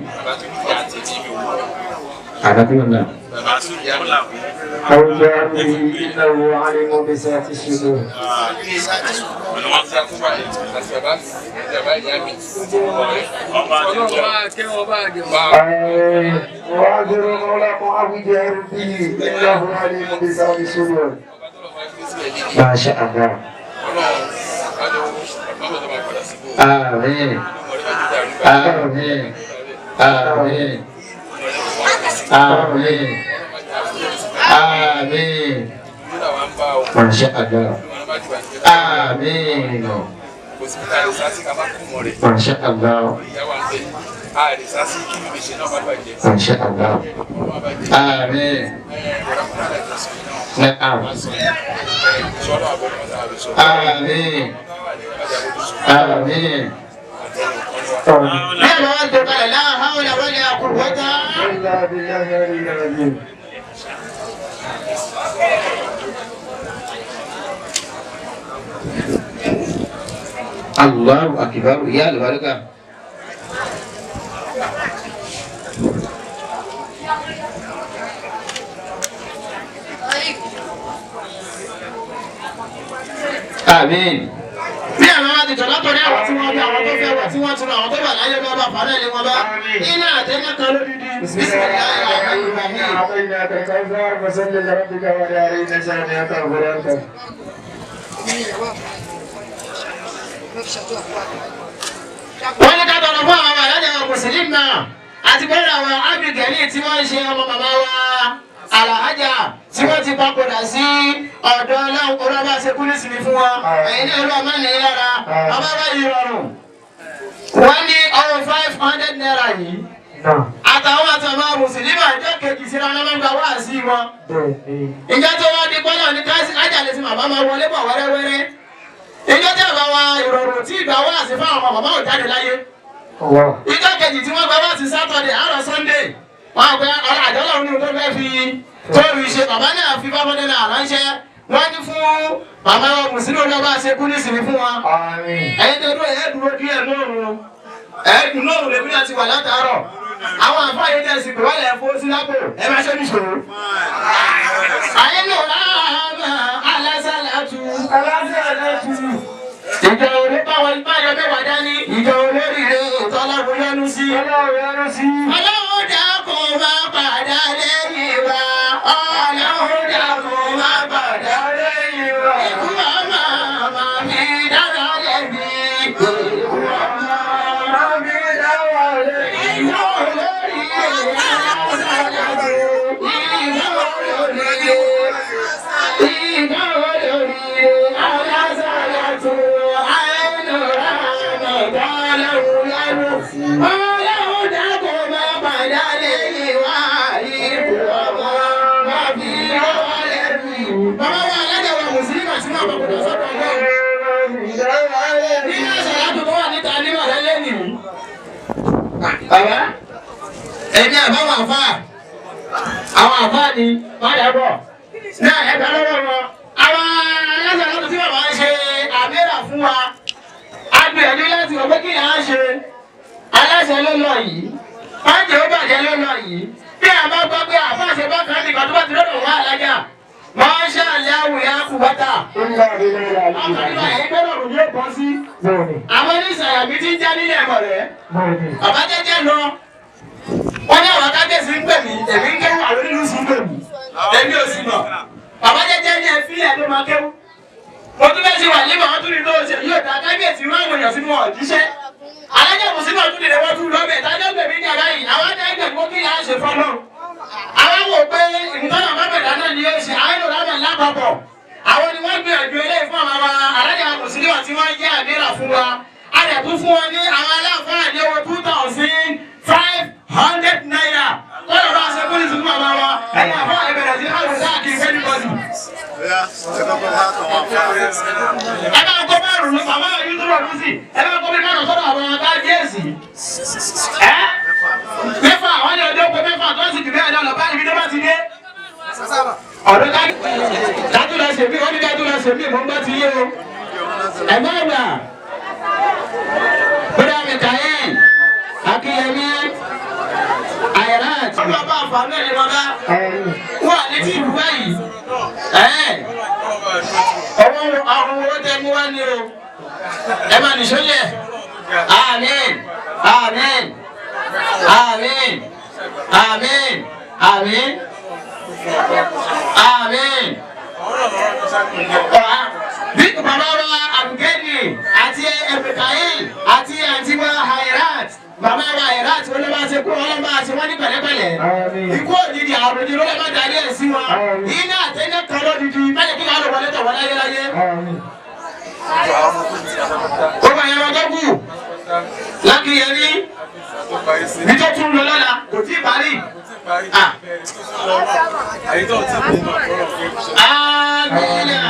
Àdákùnrin náà. أو جاره إنه عليم بذات الصدور آمين وأعذروا مولاكم أبو جهل به إنه عليم بذات الصدور Masha Allah. Àmín. Àmín. Àmín. Àmín. Àmín. Masha Allah. Àmín. Masha Allah. Masha Allah. Àmín. Naam. Àmín. Àmín. Bí àwọn wá tó kalẹ̀ la hawla wala quwwata. إلا بالله العلي العظيم Allahu akbar. Ya albarka. Àmín. Bí àwọn wá ti tọ̀ látọ̀rí àwọn tí wọ́n bí àwọn tó fẹ́ wà tí wọ́n ti rọ àwọn tó wà láyé bá bá fàárẹ̀ ilé wọn bá. Iná àtẹ́lẹ́ kan lódìdí. بسم الله الرحمن الرحيم أعطيناك الكوثر فصل لربك وانحر إن شانئك هو الأبتر Wọ́n ní ká tọrọ fún àwọn àlàyé àwọn mùsùlùmí náà àti pẹ̀lú àwọn ábìgẹ̀lì tí wọ́n ń ṣe ọmọ bàbá wa àlàájà tí wọ́n ti papòdà sí ọ̀dọ̀ ọlọ́run ọlọ́ba ṣe kú nísìnyí fún wọn ẹ̀yin náà olúwa máa ń ní lára ọba bá yìí rọrùn. Wọ́n ní ọwọ́ ₦500 yìí نعم àtàwọn àtàwọn mùsùlùmí àjọ kejì síra wọn máa ń gba wáàsí wọn. Ìjọ tó wá di pọ́nà ní káàsì ájàlẹ̀ sí màmá máa wọlé bọ̀ wẹ́rẹ́wẹ́rẹ́. Ìjọ tí àbá wa ìrọ̀rùn tí ìgbà wáàsí fáwọn ọmọ bàbá ò jáde láyé. الله Ìjọ kejì tí wọ́n gba wáàsí Sátọ̀dẹ̀ àárọ̀ Sọ́ndé. Wọ́n á pẹ́ àjọlọ́run ní tó fẹ́ fi tóòrù ṣe bàbá náà fi bábọ́dé náà ránṣẹ́. Wọ́n ní fún bàbá mùsùlùmí ọlọ́ba ṣe kú nísìnyí fún wa. Ẹ̀yin tó dúró ẹ̀ dúró díẹ̀ lóòrùn. Ẹ̀ dùn lóòrùn lèmi náà ti wà látàárọ̀. Àwọn àfáà yìí tẹ̀sí pé wọ́n lẹ̀ fó sí lápò ẹ máa ṣe níṣòro. Ayé lò ráàmà alásàlátù. Alásàlátù. Ìjọ orí báwọn báyọ̀ mẹ́wàá dání. Ìjọ olóríire ìtọ́lọ́run yọ́nú sí. Ọlọ́run yọ́nú sí. Ọlọ́run dákun máa padà lẹ́yìn wa. Ọlọ́run dákun máa padà lẹ́yìn wa. Ikú ọmọ ọmọ mi dára lẹ́bi. Ikú ọmọ ọmọ mi dára lẹ́bi. Ìjọ olóríire alásàlátù. Ìjọ olóríire. Ìjọ olóríire alásàlátù. Ọlọ́run dákun máa padà lẹ́yìn wá ikú ọmọ máa fi rọ́wọ́ lẹ́nu. Bàbá wa alájà wa Mùsùlùmí àti máa bàbá sọ́dọ̀ ọlọ́run. Nínú àṣàlátù tó wà níta ní màlẹ́ lẹ́nu. Bàbá, èmi àbáwọn àfáà, àwọn àfáà ni padà bọ̀. Náà ẹgbẹ́ lọ́wọ́ wọn. Àwọn aláṣàlátù tí bàbá ń ṣe àmírà fún wa. A gbìyànjú láti wọ̀ pé kí ni à ń ṣe. Aláṣẹ ló lọ yìí, oúnjẹ ó bàjẹ́ ló lọ yìí. Bí a bá gbọ́ pé àfáàṣe bá kan nìkan tó bá ti lọ́dọ̀ wá alájà, wọ́n ń ṣàlẹ́ àwòyá kù bàtà. Ọkùnrin náà ẹgbẹ́ náà ní ó bọ́ sí. Àwọn oníṣàyà mi ti ń já nílẹ̀ ẹ̀mọ̀ rẹ̀. Bàbá jẹ́jẹ́ lọ. Wọ́n ní àwọn kábíyèsí ń pè mí, èmi ń kéwù, àwọn onílù sì ń pè mí. Èmi ò sì mọ̀. Bàbá jẹ́jẹ́ ní ẹ fílẹ̀ ló máa kéwù. Mo tún fẹ́ ṣe wà nígbà wọn tún ní tó ṣe yóò dá kábíyèsí rán àwọn èèyàn sínú ọ̀jíṣẹ́. Alájà mùsùlùmí ọdún lè wọ́n tún lọ́bẹ̀ tájọ́ gbèmí ní àbáyé àwọn ẹgbẹ́ gbọ́ kí láà ṣe fọ́nà. Àwọn wò pé ìmútọ́nà bábẹ̀dá náà ni yóò ṣe àwọn ìlú lápapọ̀. Àwọn ni wọ́n gbìyànjú eléyìí fún àwọn alájà mùsùlùmí tí wọ́n jẹ́ àmìrà fún wa. A lè tún fún wọn ní àwọn aláǹfààní ní owó 2,500 naira. Kọ́lọ̀ bá ṣe kúrò fún bàbá wa. Ẹ̀yin àfáà ìbẹ̀rẹ̀ sí àrùn káàkiri fẹ́nìbọ̀dì. Ẹ bá ń kó márùn-ún bàbá yìí tó rọ̀ lùsì. Ẹ bá ń kó bí márùn-ún sọ́dọ̀ àwọn kábíyèsí. Ẹ mẹ́fà àwọn ní ọjọ́ pé mẹ́fà tó sì jù bẹ́ẹ̀ lọ lọ́ba ibi tó bá ti dé. Ọ̀dọ́ kájú lọ ṣèmí, wọ́n ní kájú lọ ṣèmí, mò ń bá ti yé o. Ẹ̀gbọ́n àgbà, bọ́dà Mikael, Akínyẹmí, Àyàrá àti bàbá àfààní ẹ̀ ní bàbá. Wọ́n à ní tí ìlú báyìí. Ọwọ́ àwọn owó tẹ mú wá ní o. Ẹ máa nìṣó lẹ̀. Àmín. Àmín. Àmín. Àmín. Àmín. Àmín. Bí bàbá wa Abugeni àti Ebekail àti àǹtí wa Hairat. Bàbá wa Hairat olóba ṣe kú ọlọ́ba ṣe wọ́n ní pẹ̀lẹ́pẹ̀lẹ́. Ikú òjijì àrùn òjijì olóba darí ẹ̀ sí wọn. Iná àtẹnẹ́ kan lódìdí báyìí kí wọ́n lọ wọlé tọ̀ wọ́n láyé láyé. Gbogbo àyẹ̀wò tó kù Lákìyẹmí ní tó tún lọ lọ́la kò tí ì parí. Amina.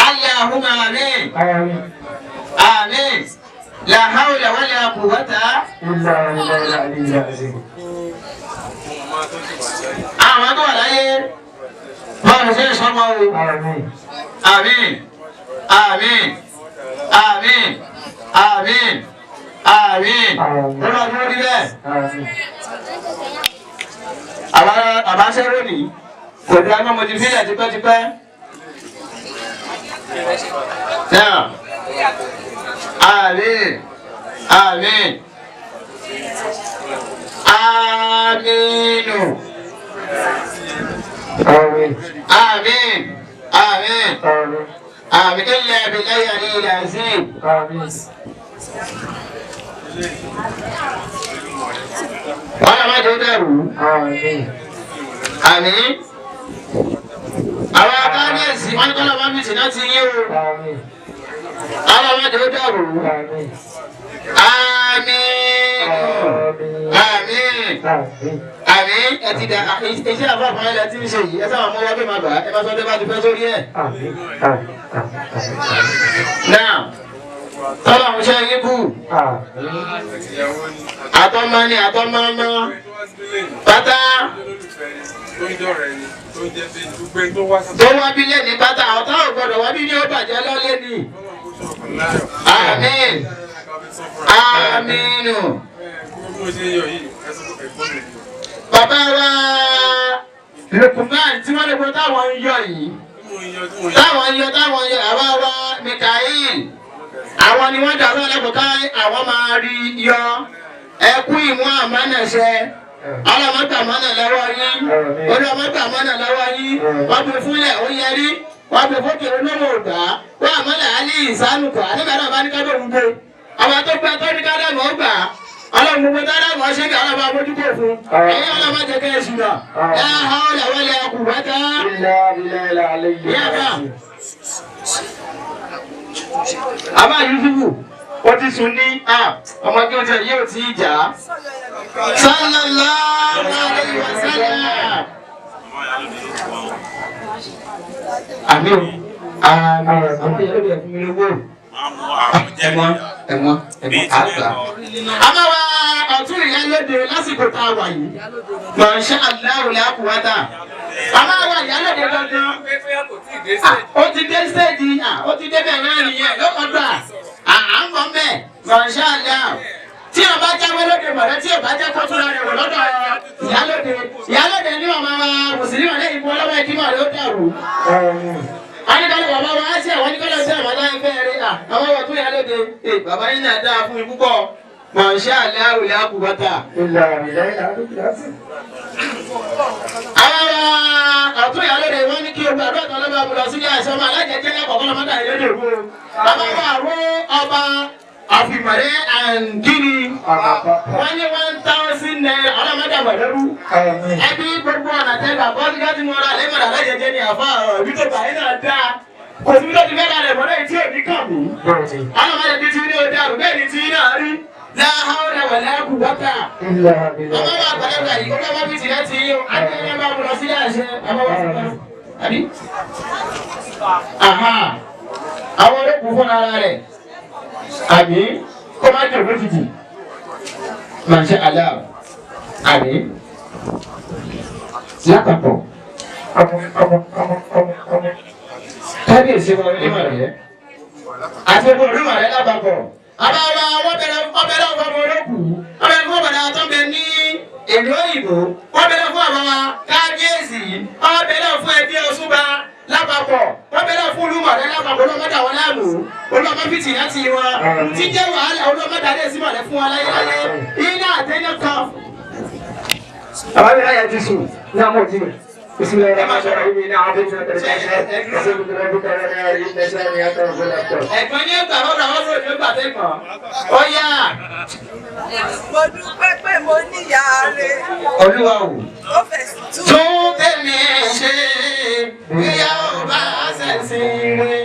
Allahumma amin. Amin. La hawla wala quwwata illa billahi. Àwọn tó wà láyé báwo ṣe ń sọmọ o. Àmín. Àmín. Àmín. Àmín. Àmín. Ó máa dúró níbẹ̀. Àwọn àbáṣẹ́rò ní kò dá mọ́ mo ti fílẹ̀ tipẹ́tipẹ́. Náà. Àmín. Àmín. Àmínú. Àmín. Àmín. Àmín. Àmín. Illa billahi al-aliyyil azim. Àmín. Wọ́n lọ má jẹ́ dẹ̀rù. Àmín. Àmín. Àwọn akábíyèsí wọ́n ní kọ́lá bá mi sì náà ti yé o. Àmín. Àwọn ọmọ jẹ́ dẹ̀rù. Àmín. Àmín. Àmín. Àmín. Ẹ ti da iṣẹ́ àfọ̀fọ́ ẹ̀ lẹ́tí ń ṣe yìí. Ẹ sábà mú wájú máa gbà á. Ẹ bá sọ pé bá ti fẹ́ sórí ẹ̀. Àmín. Àmín. Àmín. Now, Tọ́lọ́run ṣe yín kù. Àtọ́mọ ni àtọ́mọ ọmọ. Pátá. Tó wá bí lẹ́ni pátá, ọ̀tá ò gbọ́dọ̀ wá bí ní ó bàjẹ́ lọ́lé ni. Àmín. Àmínú. Bàbá wa Lukman tí wọ́n lè gbọ́ táwọn ń yọ yìí. Táwọn ń yọ táwọn ń yọ àwa wa Mikael. Àwọn ni wọ́n dàrú ọlẹ́kọ̀ọ́ ká àwọn máa rí yọ. Ẹkú ìmú àmánàṣẹ. Ọlọ́mọgbà mọ́nà lọ́wọ́ yín. Olọ́mọgbà mọ́nà lọ́wọ́ yín. Wọ́n fi fúnlẹ̀ ó yẹrí. Wọ́n fi fókè olówó ògbà. Wọ́n àmọ́lẹ̀ á ní ìsánukọ̀. Àníbẹ̀ náà bá ní kábọ̀ ń gbé. Àwọn tó gbẹ tó ní kádàmù ó gbà. Ọlọ́run gbogbo kádàmù ó ṣe kí ọlọ́mọ abójúkò fún. Ẹ̀yin ọlọ́mọ jẹ́ kẹ́ ẹ ṣùnà. Ẹ ha ọ̀lẹ̀ wọlé ẹkù wẹ́tá. Yàrá. Àbá Yusufu, ó ti sùn ní ọmọ kí wọ́n ti yóò ti jà á. Sallallahu alayhi wa sallam. Àmín o. Àmín. Àwọn ìyá lóde ẹ̀fún mi lówó. Ẹ̀wọ̀n ẹ̀wọ̀n ẹ̀wọ̀n àgbà. Àmọ́ wa ọ̀tún ìyá lóde lásìkò tá a wà yìí. Masha Allahu la quwwata. Àmọ́ wa ìyá lóde gangan. Ó ti dé stéèjì, ó ti dé bẹ́ẹ̀ náà nìyẹn lọ́kọ̀ọ́dọ̀ à ń bọ̀ mẹ́. Masha Allah. Tí o bá jáwé lóde mọ̀rẹ́ tí o bá jẹ́ kọ́tún rẹ̀ wò lọ́dọ̀ ìyálóde ìyálóde ní màmá wa mùsùlùmí ọ̀lẹ́ ìbú ọlọ́wọ́ ẹ̀kí mọ̀ ló dàrú. Anikọ́lẹ̀ bàbá wa á sí àwọn anikọ́lẹ̀ sí àwọn aláìfẹ́ rẹ̀ à àwọn ọmọ tó ìyálóde ẹ bàbá yín náà dáa fún mi púpọ̀ Masha Allahu la quwwata. Àwọn ọ̀tún ìyálóde wọn ní kí o gbàdúrà tó lọ́ba àbúrò sílé àìsàn ọmọ alájẹjẹ lẹ́kọ̀ọ́ lọ́mọdé ìyálóde rú. Bàbá wa rú ọba àfìmọ̀rẹ́ àǹgíní wọ́n ní 1,000 naira ọlọ́mọdé àgbàdẹ́rú. Ẹbí gbogbo ọ̀nà tẹ́gbà bọ́ọ̀lù láti mọ ra lẹ́mọ̀dà alájẹjẹ ní àfa ọ̀rọ̀ bí tó bá yín náà dáa. Kò sí bí tó ti fẹ́ ra rẹ̀ mọ́lẹ́ tí èmi kàn mí. Ọlọ́mọdé bí ti ní ojú àrùn bẹ́ẹ̀ ni ti náà rí. Láhàúrà wà láàkú wọ́tà. Ọmọ wa àgbàlagbà yìí ó lọ́wọ́ bí tìrẹ́ ti yín o. Adéyẹ bá mú lọ sílé àṣẹ. Àbí? Àwọn olókùn fún ara rẹ̀. Àbí kó má jò lójijì. Masha Allah. Àbí lápapọ̀. Kábíyèsí wọn ní ìmọ̀ rẹ̀. Àti gbogbo olúmọ̀ rẹ̀ lápapọ̀. Àbáwá wọ́n bẹ̀rẹ̀ fún ọmọ olókùú. Wọ́n bẹ̀rẹ̀ fún ọ̀bàdà tó ń bẹ ní ìlú òyìnbó. Wọ́n bẹ̀rẹ̀ fún àbáwá kábíyèsí. Wọ́n bẹ̀rẹ̀ fún ẹbí Ọ̀ṣunba lápapọ̀. Wọ́n bẹ̀rẹ̀ fún olúmọ̀ rẹ̀ lápapọ̀ olúmọ̀dà wọn láàmú. Olúmọ̀ fìtì láti wọn. Tí jẹ́ wàhálà olúmọ̀dà lè sí mọ̀lẹ́ fún wọn láyéláyé. Iná àtẹ́yẹ kan. Bàbá mi láyà ti sùn ní àmọ́ òtí mi. Ẹ̀gbọ́n ní ẹgbàá lọ́dọ̀ àwọn sọ̀rọ̀ nígbà tẹ́gbọ̀n. Ó yá. Mo dúpẹ́ pé mo níyà rẹ̀. Olúwa o. Ó fẹ̀sùn tún. Tún tèmi ṣe ìyá ò bá ṣẹ̀sìn rẹ̀.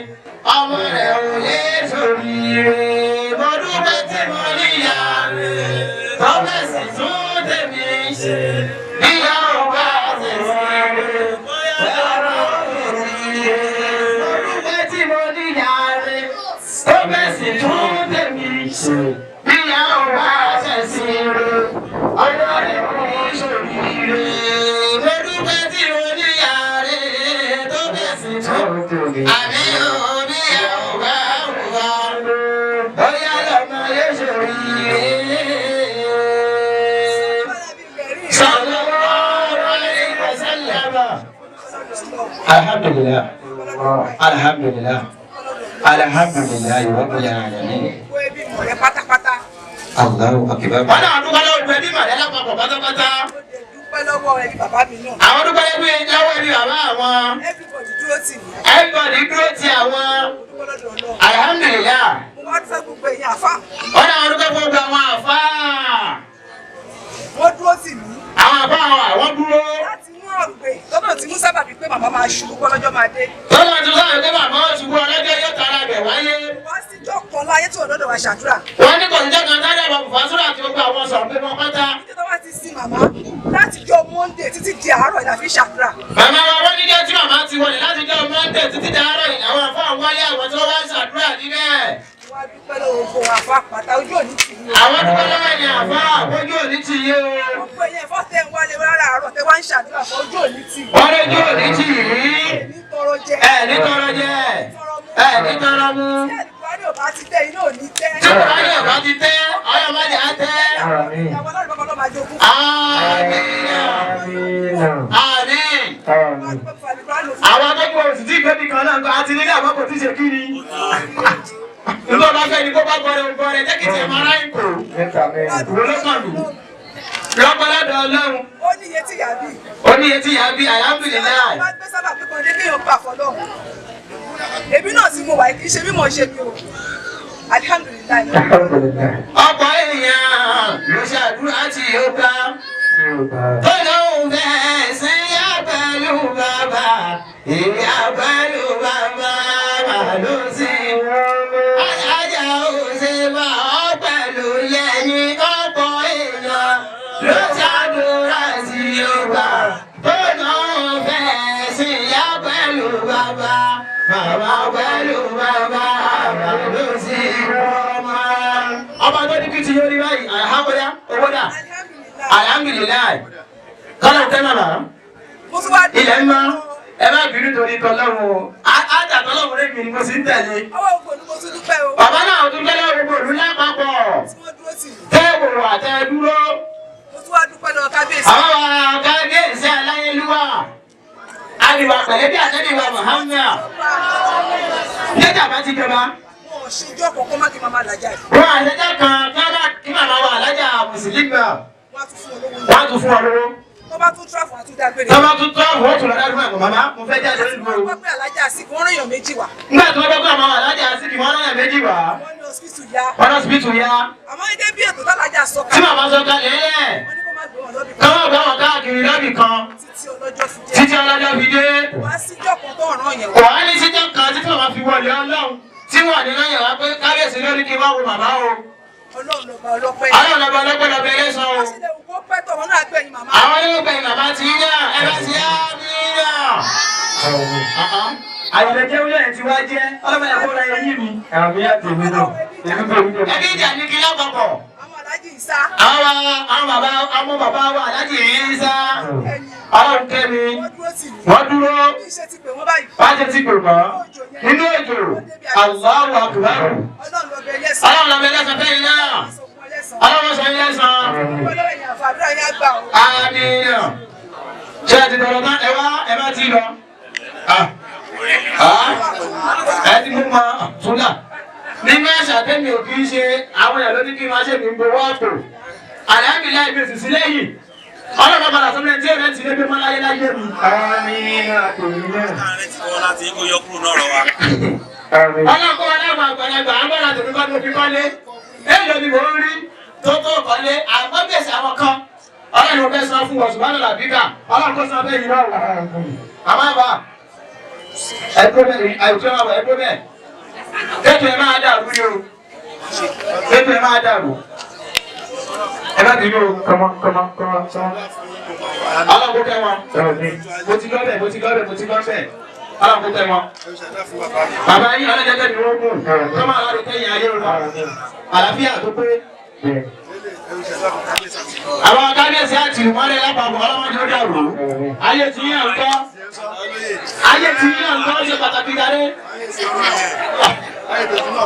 Ọmọ rẹ̀ ò lè sórí rẹ̀. Mo dúpẹ́ tí mo níyà rẹ̀. Tó fẹ̀sùn tún tèmi ṣe ìyá ò bá ṣẹ̀sìn rẹ̀. Mo dúpẹ́ tí mo níyà rẹ̀. Tó fẹ̀sùn tún tèmi ṣe ìyá ò bá ṣẹ̀sìn rẹ̀. Ọmọ rẹ̀ ò lè sórí rẹ̀. Mo dúpẹ́ tí mo níyà rẹ̀. Tó fẹ̀sùn tún àmì òbí ọba wà bóyá lọ́mọ yóò ṣòrí sallallahu alaihi wasallam. Alhamdulillah, alhamdulillah, alhamdulillah, rabbil alamin. Gbogbo ẹbí mọ̀rẹ́ pátápátá. Allahu akbar. Wọ́n náà dúpẹ́ lọ́wọ́ ẹbí mọ̀lẹ́ lápapọ̀ pátápátá. Dúpẹ́ lọ́wọ́ ẹbí bàbá mi náà. Àwọn dúpẹ́ lọ́wọ́ ẹbí bàbá àwọn. Everybody dúró tì mí. Everybody dúró ti àwọn. Dúpẹ́ lọ́dọ̀ Ọlọ́run. Alhamdulillah. Mo wá dúpẹ́ gbogbo ẹ̀yin àfá. Wọ́n náà dúpẹ́ fún gbogbo àwọn àfáà. Wọ́n dúró tì mí. Àwọn àfáà wa wọ́n dúró. Láti mú ọ̀gbẹ́ lọ́dọ̀ tí mú sábàbí pé màmá máa ṣubú kọ́lọ́jọ́ máa dé. Tọ́lá ti sọ àgbẹ̀ bàbá ó ṣubú ọlọ́jọ́ yóò tara bẹ̀ wáyé. Wá síjọ́ kan láyé tí ọ̀dọ́dọ̀ wa ṣàdúrà. Wọ́n ní kò ní jẹ́ kan sáré àwọn bùfásúrà àti gbogbo àwọn sọ̀rọ̀ pé wọ́n pátá. Títí tó wá ti sin màmá láti jọ Monday títí di àárọ̀ ìlà fi ṣàdúrà. Màmá wa wọ́n ní jẹ́ tí màmá ti wọlé láti jọ Monday títí di àárọ̀ yìí àwọn àfáà wálé àwọn tí wọ́n wá ń ṣàdúrà níbẹ̀. Wá Àwọn dúpẹ́ lọ́wọ́ ẹ̀yìn àfa ojú òní ti yé o. Gbogbo ẹ̀yin ẹ̀fọ́ tẹ̀ ń wálé rárá àárọ̀ tẹ wá ń ṣàdúrà fún ojú òní tì. Wọ́n lójú òní tì yí. Tọrọ jẹ. Ẹ̀ ní tọrọ jẹ. Ẹ̀ ní tọrọ mu. Tí àlùkùránì ò bá ti tẹ́ iná ò ní tẹ́. Tí Kùránì ò bá ti tẹ́, ọyọ́ má jẹ́ á tẹ́. Ìyàwó ọlọ́run bàbá ọlọ́mọ àjogún. Àmín. Àmín. Àwọn akẹ́kọ̀ọ́ òsì tí ìgbébì kan náà kọ́ àti nílé àmọ́ kò tí ṣe kí ni. Nígbà bá fẹ́ ni kó bá gbọ́rẹ̀ gbọ́rẹ̀ jẹ́ kí tiẹ̀ máa ráyìn kò. Ìwé ló kàn lù. Lọ́pọ̀lọpọ̀ Ọlọ́run. Ó ní iye tí ìyá bí. Ó ní iye tí ìyá bí, alhamdulillah. Wọ́n gbé sábà bí kan dé kéèyàn gbà fọlọ́run. Èmi náà tí mo wà kì í ṣe bí mo ṣe mi o. Alhamdulilayi. Ọ̀pọ̀ èèyàn ló ṣàdúrà tí ó gbà. Tó lóun fẹ́ sí ìyá pẹ̀lú bàbá. Ìyá pẹ̀lú bàbá mà ló sí. Alájà ò ṣe bá ọ pẹ̀lú yẹ̀yìn. Ọ̀pọ̀ èèyàn ló ṣàdúrà tí ó gbà. Tó lóun fẹ́ sí ìyá pẹ̀lú bàbá. Bàbá pẹ̀lú bàbá mà ló sí. Ọba tó ní kí ti yóò rí báyìí, àhábọ́dá, owó dà. Alhamdulilayi. Kọ́lá tẹ́ màmá. Ilẹ̀ ń mọ́. Ẹ má bínú torí tọ́lọ́run o. Ájà tọ́lọ́run rẹ̀ mi ni mo sì ń tẹ̀lé. Ọwọ́ ògbó ni mo tún dúpẹ́ o. Bàbá náà tún tẹ́lẹ̀ gbogbo ìlú lápapọ̀. Tí wọ́n dúró tì mí. Tẹ́ wò àtẹ dúró. Mo tún wá dúpẹ́ lọ́wọ́ kábíyèsí. Àwọn wa kábíyèsí aláyélúwà. Àríwá pẹ̀lẹ́ bí àtẹ́bíwá Muhammad. Níjà bá ti jọba. Wọn ò ṣojú ọ̀kọ̀ọ̀kan má kí màmá làjà yìí. Wọ́n àṣẹjọ́ kan kí màmá wa alájà Mùsùlùmí. Wọ́n á tún fún olówó. Wọ́n á tún fún ọ lówó. Tó bá tún tráfù àtún dágbére. Tó bá tún tráfù ó tún lọ dájú ẹ̀kọ́ màmá mo fẹ́ jáde nílùú o. Wọ́n gbọ́ pé alájà sí kí wọ́n rán èèyàn méjì wá. Nígbà tí wọ́n gbọ́ pé àwọn alájà sí kí wọ́n rán èèyàn méjì wá. Wọ́n ní hospital yá. Wọ́n ní hospital yá. Àmọ́ gẹ́gẹ́ bí ètò tálájà sọ Tí màmá sọ kalẹ̀ lẹ̀. Wọ́n ní kó má gbé wọn lọ́bì kan. Káwọn gbé wọn káàkiri lọ́bì kan. Títí ọlọ́jọ́ fi dé. Títí ọlọ́jọ́ fi dé. Wá síjọ́ kan tó ọ̀ràn yẹn Kò wá ní síjọ́ kan títí màmá fi wọlé Ọlọ́run. Tí wọ́n ní lọ́yẹ̀ wá pé kábíyèsí lórí kí n wá wo màmá o. Ọlọ́run lọ́ba ọlọ́pẹ́. Ọlọ́run lọ́ba ọlọ́pẹ́ lọ́ba ẹlẹ́sàn o. Kó pẹ́ tọ̀ wọn náà gbẹ̀yìn màmá. Àwọn olóògbé màmá ti ń yà ẹ bá ti yá mi yà. Àyẹ̀lẹ̀ jẹ́ wílẹ̀ ẹ̀ ti wá jẹ́ ọlọ́mọ ẹ̀ kó ra eyín mi. Àmì àtẹ̀mí náà. Èmi kò ní Ẹbí ìjà ní kí lápapọ̀. Àwọn aláàjì Ìsá. Àwọn bàbá wa aláàjì Ìsá. Ọlọ́run kẹ́mi. Wọ́n dúró. Bí iṣẹ́ ti pè wọ́n báyìí. Wọ́n ti ti pè wọ́n. Nínú ètò Allahu Akbar. Ọlọ́run lọ́ba ẹlẹ́sàn. Ọlọ́run lọ́ba ẹlẹ́sàn fẹ́yìn náà. Ọlọ́run sọ yín lẹ́sàn. Ọlọ́run yẹn àfàdúrà yẹn á gbà o. Àmín. Ṣé ẹ ti tọrọ tán? Ẹ wá ẹ bá ti lọ. Ẹ ti mú ma túnà. Nínú àṣà tẹ́mi ò kì í ṣe àwọn èèyàn ló ní kí n máa ṣe mi ń gbowó àpò. Àlàáfíà ibi òsì sí lẹ́yìn. Ọlọ́run padà sọ́mọ́ ẹni tí èrè ti lé gbé mọ́ láyé láyé mi. Àmín àtẹ̀mí náà. Ọlọ́run kó wa láwọn àgbàlagbà agbára tèmi kọ́ ni mo fi kọ́lé. Èèlò ni mò ń rí tó tó kọ́lé àmọ́ gbèsè àwọn kan. Ọlọ́run ló fẹ́ san fún wọn ṣùgbọ́n àlọ́ làbíkà. Ọlọ́run kó san bẹ́ẹ̀ yìí náà. Àmọ́ àbá ẹ̀dúró bẹ́ẹ̀ àìjọ àwọ̀ ẹ̀dúró bẹ́ẹ̀. Ètò ẹ̀ máa dàrú ni o. Ètò ẹ̀ máa dàrú. Ẹ má bínú o. Kọ́mọ kọ́mọ kọ́mọ sọ́mọ. Ọlọ́run kó kẹ́ wọn. Mo ti lọ bẹ̀ mo ti lọ bẹ̀ mo ti lọ bẹ̀. Ọlọ́run kó kẹ́ wọn. Bàbá yín ọlọ́jọ́jọ́ ni wọ́n gùn. Kọ́mọ aláàrẹ kẹ́yìn ayé wọn. Àlàáfíà tó pé. Àwọn kábíyèsí àti ìmọ̀lẹ̀ lápapọ̀ ọlọ́mọdé ó dàrú. Ayé ti yín à ń kọ́. Ayé ti yín à ń kọ́ ṣe pàtàkì darí.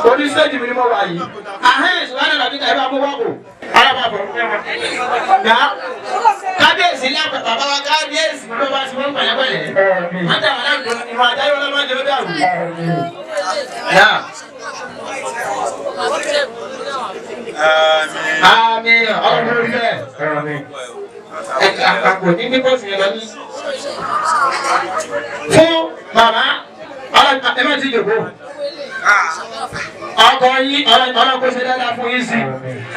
Orí stéèjì mi ni mo wà yìí. Ahẹ́n ìṣúná làbí ká ẹ bá mú wọ́pọ̀. Ọlọ́mọ àbọ̀. Kábíyèsí lápapọ̀ bàbá wa kábíyèsí ló bá ti wọ́n pẹ̀lẹ́pẹ̀lẹ́. Wọ́n dà wọ́n lágbo ìwọ̀n àdáyé ọlọ́mọdé ó dàrú. Àmín. Ọlọ́run lórí bẹ́ẹ̀. Àpò ní pípọ́sì yẹn lọ ní. Fún màmá ẹ má ti jòkó. Ọkọ yín ọlọ́run kó ṣe dáadáa fún yín sí.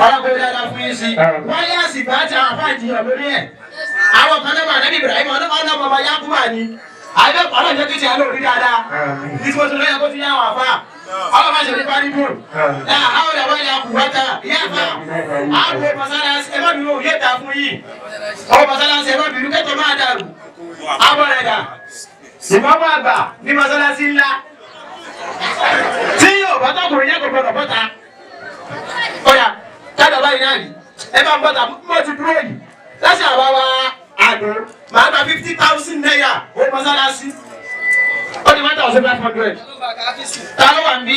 Ọlọ́run kó ṣe dáadáa fún yín sí. Wọ́n yá àsìkò àti àwọn afáàjìyàn lórí ẹ̀. Àwọn kan náà wà nẹ́bí Ibrahim ọlọ́mọ ọmọ Yakuba ni. Àyẹ̀wò ọlọ́run jẹ́ kí tiẹ̀ lórí dáadáa. Ní tí mo ti lọ́yẹ̀ kó ti yá àwọn afá. Ọlọ́run ṣe nípa ní bùn. Àwọn ìyàwó ìyá kùwọ́tà ìyá àfà. Àwọn mọ̀sálásí ẹ má bínú òye ta fún yìí. Àwọn mọ̀sálásí ẹ má bínú kẹ́tọ̀ máa dàrú. Àwọn rẹ̀ dà. Ìmọ̀mọ́ àgbà ní mọ̀sálásí ńlá. Tí yóò bá tọkùnrin yẹn kò gbọdọ̀ bọ́ta. Ọ̀yà káàdà báyìí náà rí. Ẹ bá ń bọ́ta mo ti dúró yìí. Láti àwa wa àdó màá gba 50,000 naira ó mọ́sálásí. Ó di 1,500. Ta ló wà ń bí?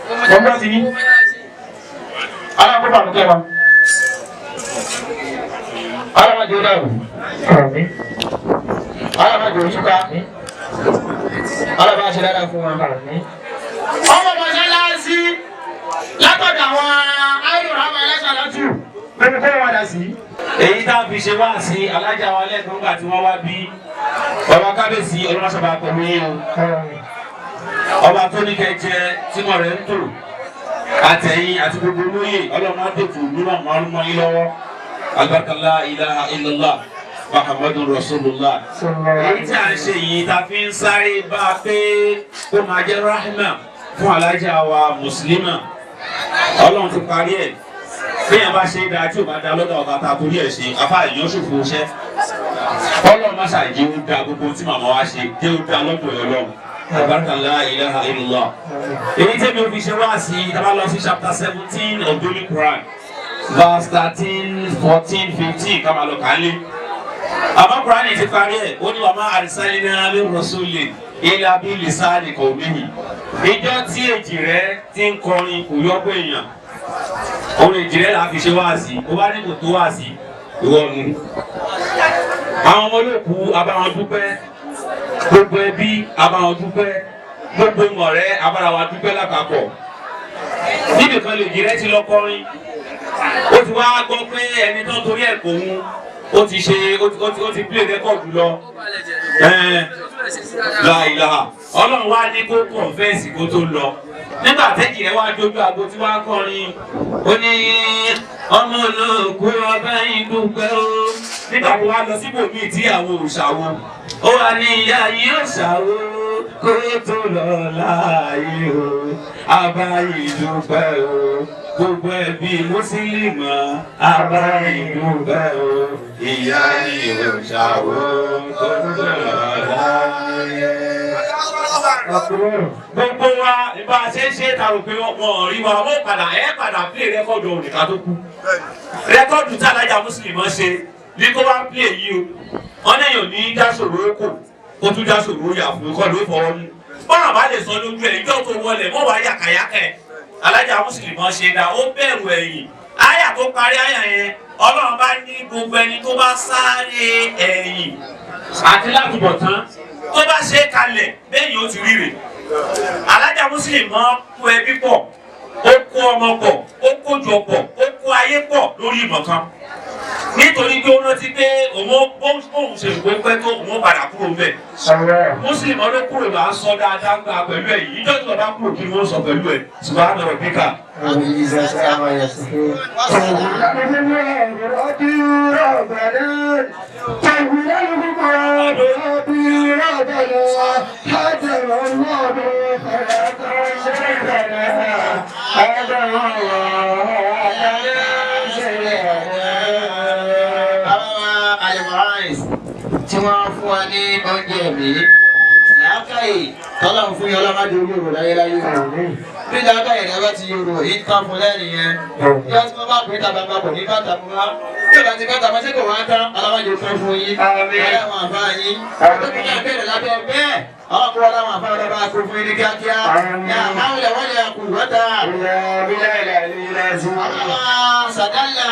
Mo ń bọ́ sí yín. Alákòóbá mi kẹ́ wa. Alábàjẹ́ ó dàrú. Alábàjẹ́ ó túká. Alábàjẹ́ dáadáa fún wa. Ọmọ mọ́sálásí látọ̀dọ̀ àwọn ayélujára àwọn ẹlẹ́sàn lọ́tù lórí kó wọn dà sí. Èyí tá a fi ṣe wá sí alájà wa lẹ́ẹ̀kan nígbà tí wọ́n wá bí ọba kábíyèsí ọlọ́mọṣọba pẹ̀lú yín o. Ọba tó ní kẹjẹ tí mo rẹ̀ ń tò àtẹ̀yìn àti gbogbo olóyè ọlọ́mọ àdètò nínú àwọn arúmọ yín lọ́wọ́. Albarkala ilaha illallah Muhammadun Rasulullah. Èyí tí a ń ṣe yìí ta fi ń sáré bá a pé kó máa jẹ́ rahma fún alájà wa mùsùlùmá. Ọlọ́run ti parí ẹ̀. Béèyàn bá ṣe é dáa tí ò bá da lọ́dọ̀ ọba tá a torí ẹ̀ ṣe, afá èèyàn ṣòfò iṣẹ́. Ọlọ́run má ṣàjẹ́ ó da gbogbo tí màmá wa ṣe, jẹ́ ó da lọ́dọ̀ ẹ̀ Ọlọ́run. Albarkala ilaha illallah. Èyí tẹ́mi ò fi ṣe wá sí i, tá a bá lọ sí chapter 17 of Holy Quran. Verse 13, 14, 15 kama lọ kàn lé. Àmọ́ Kùránì ti parí ẹ̀, ó ní wa ma arsalna min rasulin illa bi lisani qawmihi. Ìjọ tí èjì rẹ̀ ti ń kọrin kò yọ pé èèyàn. Òun èjì rẹ̀ là á fi ṣe wáàsí, ó bá ní kò tó wáàsí, ìwọ nu. Àwọn ọmọ olóòkú abáwọn dúpẹ́, gbogbo ẹbí abáwọn dúpẹ́, gbogbo mọ̀rẹ́ abára wa dúpẹ́ lápapọ̀. Níbi kan lè jì rẹ̀ ti lọ kọrin. Ó ti wá gbọ́ pé ẹni tó ń torí ẹ̀ kò ń ó ti ṣe ó ti play record lọ. Láìláha Ọlọ́run wá ní kó kọ̀ǹfẹ́ǹsì kó tó lọ. Nígbà tẹ́jì rẹ̀ wá dójú aago tí wá kọrin ó ní ọmọ olóòkú ọba yín dúpẹ́ o. Nígbà tó wá lọ síbòmíì tí àwọn òòṣàwò ó wà ní ìyá yín òòṣàwò kó tó lọ láàyè o àbá yín dúpẹ́ o. Gbogbo ẹbí mùsùlùmí àbá ìdúpẹ́ o ìyá yìí ò ṣàwó tó tó lọ láyé. Gbogbo wa bá a ṣe ń ṣe ta rò pé wọn ò rí wa wọ́n padà ẹ̀ padà play rẹ́kọ̀dù òun nìkan tó kú. Rẹ́kọ̀dù tí alájà mùsùlùmí ṣe ní kó wá play yìí o. Wọ́n ní èèyàn ní dáṣòro kò kó tún dáṣòro yà fún kọ́ ló fọwọ́ mú. Bọ́lá bá lè sọ lójú ẹ̀ ìjọ́ tó wọlé mọ́ wá yàkàyàkẹ́. Alájà mùsùlùmí ṣe dá ó bẹ̀rù ẹ̀yìn àyà tó parí àyà yẹn Ọlọ́run bá ní gbogbo ẹni tó bá sáré ẹ̀yìn àti látúbọ̀tán tó bá ṣe é kalẹ̀ bẹ́ẹ̀ yóò ti rí rè. Alájà mùsùlùmí kó ẹbí pọ̀ ó kó ọmọ pọ̀ ó kójọ pọ̀ ó kó ayé pọ̀ lórí ìmọ̀ kan nítorí pé ó rántí pé òun ṣe ìwé pẹ́ tó òun padà kúrò mbẹ̀. Mùsùlùmí ló kúrò là ń sọ dáadáa gba pẹ̀lú ẹ̀ yìí ìjọ́ tí wọ́n bá kúrò kí ni wọ́n sọ pẹ̀lú ẹ̀ subhana rabbika. Tí wọ́n fún wa ní oúnjẹ mi làákàyè tọ́lọ́run fún yín ọlọ́mọdé olóró láyéláyé bí làákàyè rẹ bá ti yorò yìí ń tán fún lẹ́rìn yẹn bí wọ́n ti mọ́ bá pín tàbá bá kò ní bàtà mú wá bí ọba ti bàtà mọ́ sí kò wá tán ọlọ́mọdé tán fún yín ọlọ́wọ́n àfa yín ọdún náà bẹ̀rẹ̀ lábẹ́ bẹ́ẹ̀ ọlọ́kùnrin ọlọ́wọ́n àfa ọlọ́ba kò fún yín ní kíákíá ní àháwùlẹ̀ wọ́n lè kù wọ́tà ọlọ́wọ́n sàdálà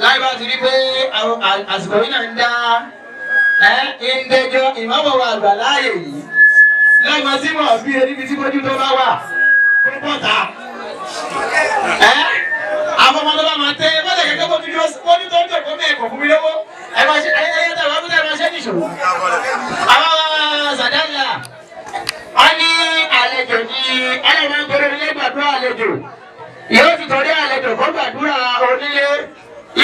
láì bá ti rí pé àsìkò yìí náà ń dá ǹdẹjọ ìmọ̀wọ̀ wa àgbà láàyè yìí lọ́mọ tí wọ́n bí níbi tí bójú tó bá wà kó pọ̀ ta. Àwọn ọmọ tó bá máa tẹ bọ́lẹ̀ kẹ́kẹ́ bójú tó ń jòkó mẹ́ẹ̀kọ́ fún mi lówó ẹ máa ṣe ayẹyẹ tó àwọn abúlé máa ṣe nìṣó. Àwọn sàdálà wọ́n ní àlejò ní ọlọ́mọ ń torí onílé gbàdúrà àlejò yóò ti torí àlejò kó gbàdúrà onílé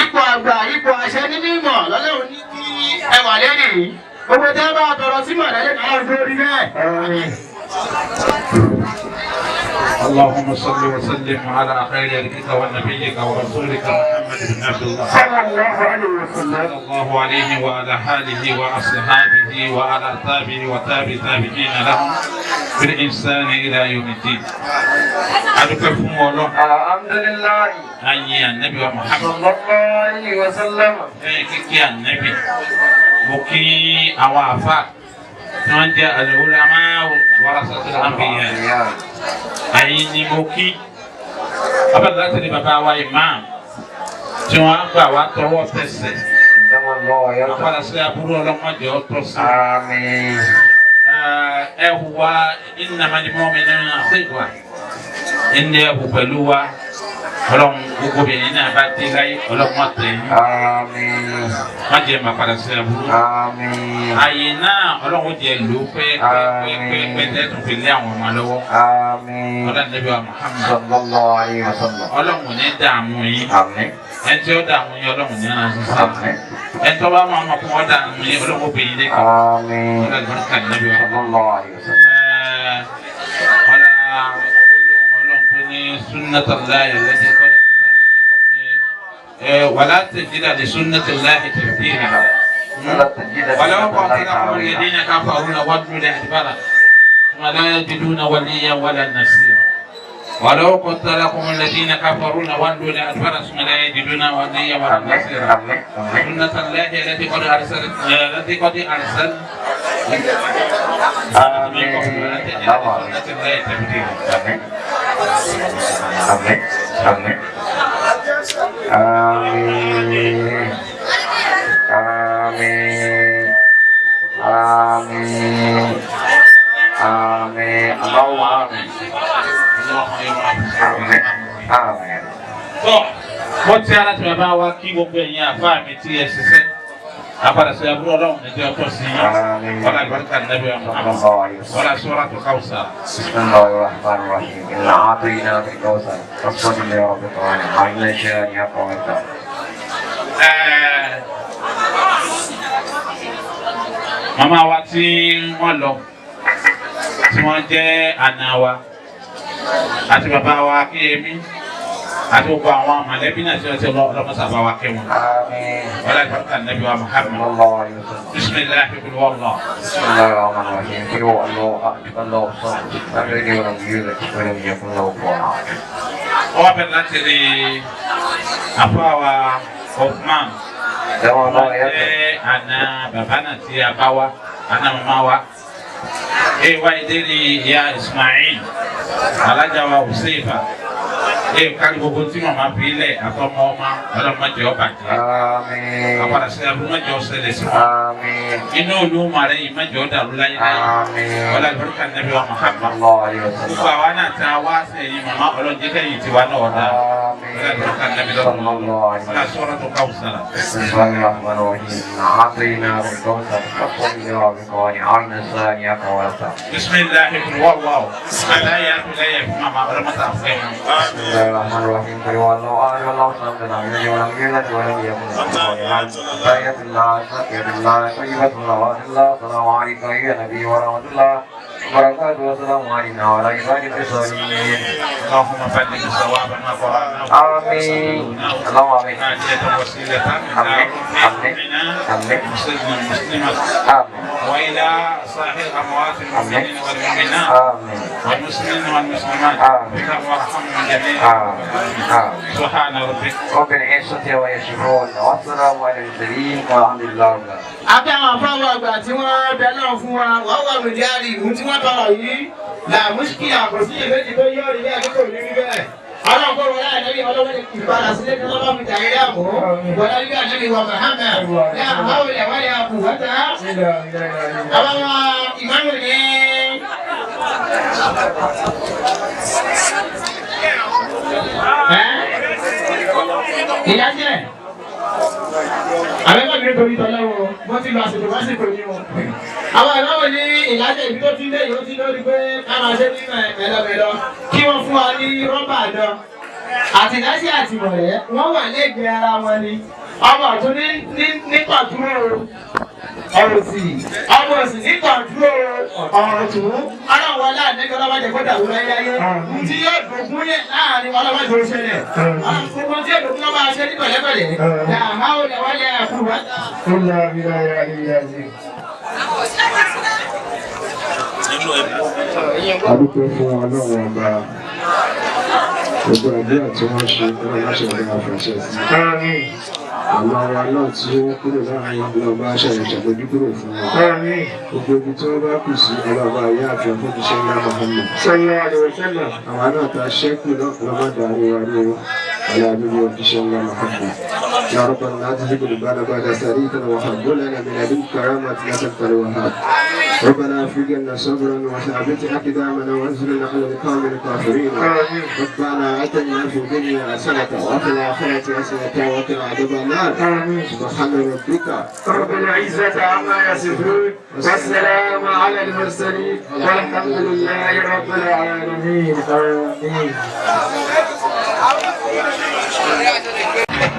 ipò àgbà ipò àṣẹ nínú ìmọ̀ lọ́lọ́run ní kí ẹ wà lẹ́nu yìí gbogbo tẹ́ bá tọrọ sí mọ̀lẹ́lẹ́ náà lórí bẹ́ẹ̀. اللهم صل وسلم على خير خلقك ونبيك ورسولك محمد بن عبد الله صلى الله عليه وسلم. صلى الله عليه وعلى آله وأصحابه وعلى تابع وتابع تابعين لهم بالإحسان إلى يوم الدين. Adúpẹ́ fún Ọlọ́run. Alhamdulillah. Ayin Ànábì wa Muhammad. Sallallahu alayhi wa sallam. Lẹ́yìn kíkí Ànábì, mo kí àwọn àfa tí wọ́n jẹ́ al-ulama warasatul anbiya. Ẹ̀yin ni mo kí. Abẹ́rẹ́ láti ní bàbá wa imam tí wọ́n á gbà wá tọwọ́ tẹsẹ̀. Àpàdà sí aburú ọlọ́mọdé ọtọ́ sí. Àmín. Ẹ hùwà innamal mu'minuna ikhwa. Ẹni ẹ hù pẹ̀lú wa. Ọlọ́run gbogbo obìnrin náà bá dé láyé ọlọ́run má tẹ̀ yín. Àmín. Má jẹ́ màá padà sí aburú. Àmín. Àyè náà ọlọ́run jẹ́ lò ó pẹ́ẹ́pẹ́ẹ́pẹ́ tẹ́tùn fi lé àwọn ọmọ lọ́wọ́. Àmín. Ọlọ́run Ànábì wa Muhammad. Sallallahu alayhi wa sallam. Ọlọ́run ò ní dààmú yín. Àmín. Ẹni tí ó dààmú yín ọlọ́run ní ara sísá. Àmín. Ẹni tó bá máa ma kún ọ dààmú yín ọlọ́run ó bẹ yín lé. Àmín. Ọlọ́run barika Ànábì wa. Sallallahu alayhi wa sallam. Ọlá ọlọ́run tó ní sunnatallahi allati qad ولا تجد لسنة الله تبديلا ولو قاتلكم الذين كفروا لولوا الأدبار ثم لا يجدون وليا ولا نصيرا ولو قتلكم الذين كفروا لولوا الأدبار ثم لا يجدون وليا ولا نصيرا سنة الله التي قد أرسلت التي قد أرسل آمين. ولا تجد لسنة الله تبديلا. Àmín. Àmín. Àmín. Àmín. Àmín. Àmín. Àmín. Allahumma àmín. Àmín. Àmín. Tọ́ mo ti ara tí bàbá wa kí gbogbo ẹ̀yin àfáà mi tí ẹ ṣiṣẹ́ àpàdà sí abúlé ọlọ́run níjẹ́ ọtọ́ sí i wọ́n àlùbáríkà nàbí wa Muhammad Sallallahu alayhi wa sallam. wọ́n suratul Kawthar. بسم الله الرحمن الرحيم إنا أعطيناك الكوثر فصل لربك وانحر إن شانئك هو الأبتر. Ẹ̀ẹ́, màmá wa tí wọ́n lọ tí wọ́n jẹ́ àna wa àti bàbá wa Akínyẹmí àti gbogbo àwọn mọ̀lẹ́bí náà tí wọ́n ti lọ ọlọ́mọsàbá wa kẹ́ wọn. آمين. Wọ́n àlùbáríkà nàbí wa Muhammad. صلى الله عليه وسلم. Bisimilahi kul huwallah. بسم الله الرحمن الرحيم قل هو الله أحد الله الصمد لم يلد ولم يولد ولم يكن له كفوا أحد. Ọwọ́ bẹ̀rẹ̀ láti rí àfáà wa Uthman. Ẹ̀wọ̀n náà Wọ́n yàtọ̀. jẹ́ àna bàbá náà tí a bá wa, àna màmá wa. Ee wá ìdérí ìyá Ismail, alájà wa Huseifa. Ee kárí gbogbo tí màmá fi lẹ̀ àtọmọ ọmọ ọlọ́mọdé ọba jẹ́. Àmín. Àpàdà sí abúmọ̀jọ ṣẹlẹ̀ sí wọn. Àmín. Inú olúmọ rẹ̀ yìí mọ̀jọ dàrú láyé láyé. Àmín. Wọ́n àlùbáríkà nàbí wa Muhammad. Sallallahu alayhi wa Gbogbo sallam. àwa náà tá a wá sẹ́yìn màmá ọlọ́njẹ́ kẹ́yìn tiwa náà ọ̀dà. Àmín. Wọ́n àlùbáríkà nàbí lọ́wọ́. Sallallahu alayhi wa Wọ́n sallam. suratul Kawthar. بسم الله الرحمن الرحيم أعطيناك الكوثر فصل لربك وانحر إن شانئك هو الأبتر. Bisimilahi wallahu. Aláya aláya fún màmá ọlọ́mọta fún ẹ. بسم الله الرحمن الرحيم قل هو الله أحد الله الصمد لم يلد ولم يولد ولم يكن له كفوا أحد. تحية الله زكية الله طيبة صلوات الله السلام عليك يا نبي ورحمة الله وبركاته والسلام علينا وعلى عباد الصالحين. اللهم بلغ ثواب ما قرأناه. آمين. اللهم آمين. حاجة وسيلة آمين. آمين. آمين. مسلم مسلمة آمين. وإلى صاحب أموات المؤمنين والمؤمنات آمين. والمسلمين والمسلمات آمين. اللهم وارحمهم جميعا. آمين. آمين. سبحان ربك رب العزة ويصفون والسلام على المرسلين والحمد لله رب العالمين. Abẹ́ àwọn afáwọn àgbà tí wọ́n bẹ náà fún wa, wọ́n wà lójáàrí ìhun tí wọ́n tọrọ yìí. Làmúṣkì àkọsí ìbejì tó yọ rí bẹ́ẹ̀ kò ní rí bẹ́ẹ̀. Ọlọ́run kò wọlé ànábì ọlọ́wọ́ ìpadà sílé ní ọlọ́run fi dàrí láàmú. Wọlé bí ànábì wa Muhammad. Ní àwọn ilẹ̀ wọlé àbù wọ́tá. Àwọn ìmáàmù ní. Ìyá jẹ́ àbẹ́bà mi nítorí tọ́lọ́wọ́ mo ti lọ àsìkò lásìkò ní o. Àwọn ìmáàmù ní ìlàjẹ̀ ibi tó ti lé yìí ó ti lórí pé ká máa ṣe ní mẹ́lọmẹ́lọ kí wọ́n fún wa ní rọ́bà àjọ. Àtìláṣí àtìmọ̀rẹ́ wọ́n wà lẹ́gbẹ̀ẹ́ ara wọn ni. Ọmọ ọ̀tún ní ní pàtúrò Ọ̀rọ̀ sí ọmọ òsì ní kọ̀ǹtúrò ọ̀rọ̀ tún ọlọ́run wọlé àdéhùn ọlọ́mọdé kó dàrú láyéláyé tí yóò dògún yẹn láàrin ọlọ́mọdé ó ṣẹlẹ̀ gbogbo tí yóò dògún lọ́ máa ṣe ní pẹ̀lẹ́pẹ̀lẹ́ làhá ò lè wọlé ẹ̀kú wá. Adúpẹ́ fún Ọlọ́run ọba gbogbo àdúrà tí wọ́n ṣe ọlọ́run má ṣe ọ̀gá àfàṣẹ sí. Àmọ́ wa náà tí ó kúrò láàrin ọlọ́ba ṣẹlẹ̀ ṣàgbéjú kúrò fún wa. Gbogbo ibi tí wọ́n bá kù sí ọlọ́ba ayé àfihàn fún iṣẹ́ ńlá Muhammad. Àwa náà ta ṣẹ́kù náà lọ́mọ dàrí wa ní aláàbíbí òjíṣẹ́ ńlá Muhammad. يا ربنا لا تزغ قلوبنا بعد إذ هديتنا وهب لنا من لدنك رحمة إنك أنت الوهاب. ربنا افرغ لنا صبرا وثبت أقدامنا وانصرنا على القوم الكافرين. ربنا آتنا في الدنيا حسنة وفي الآخرة حسنة وقنا عذاب النار. سبحان ربك رب العزة عما يصفون والسلام على المرسلين والحمد لله رب العالمين. آمين. Thank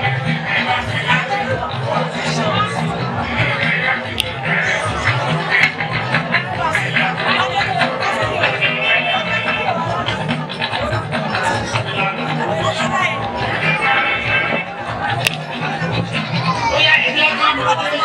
you. Bye.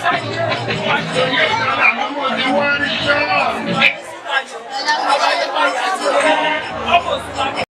Thank you.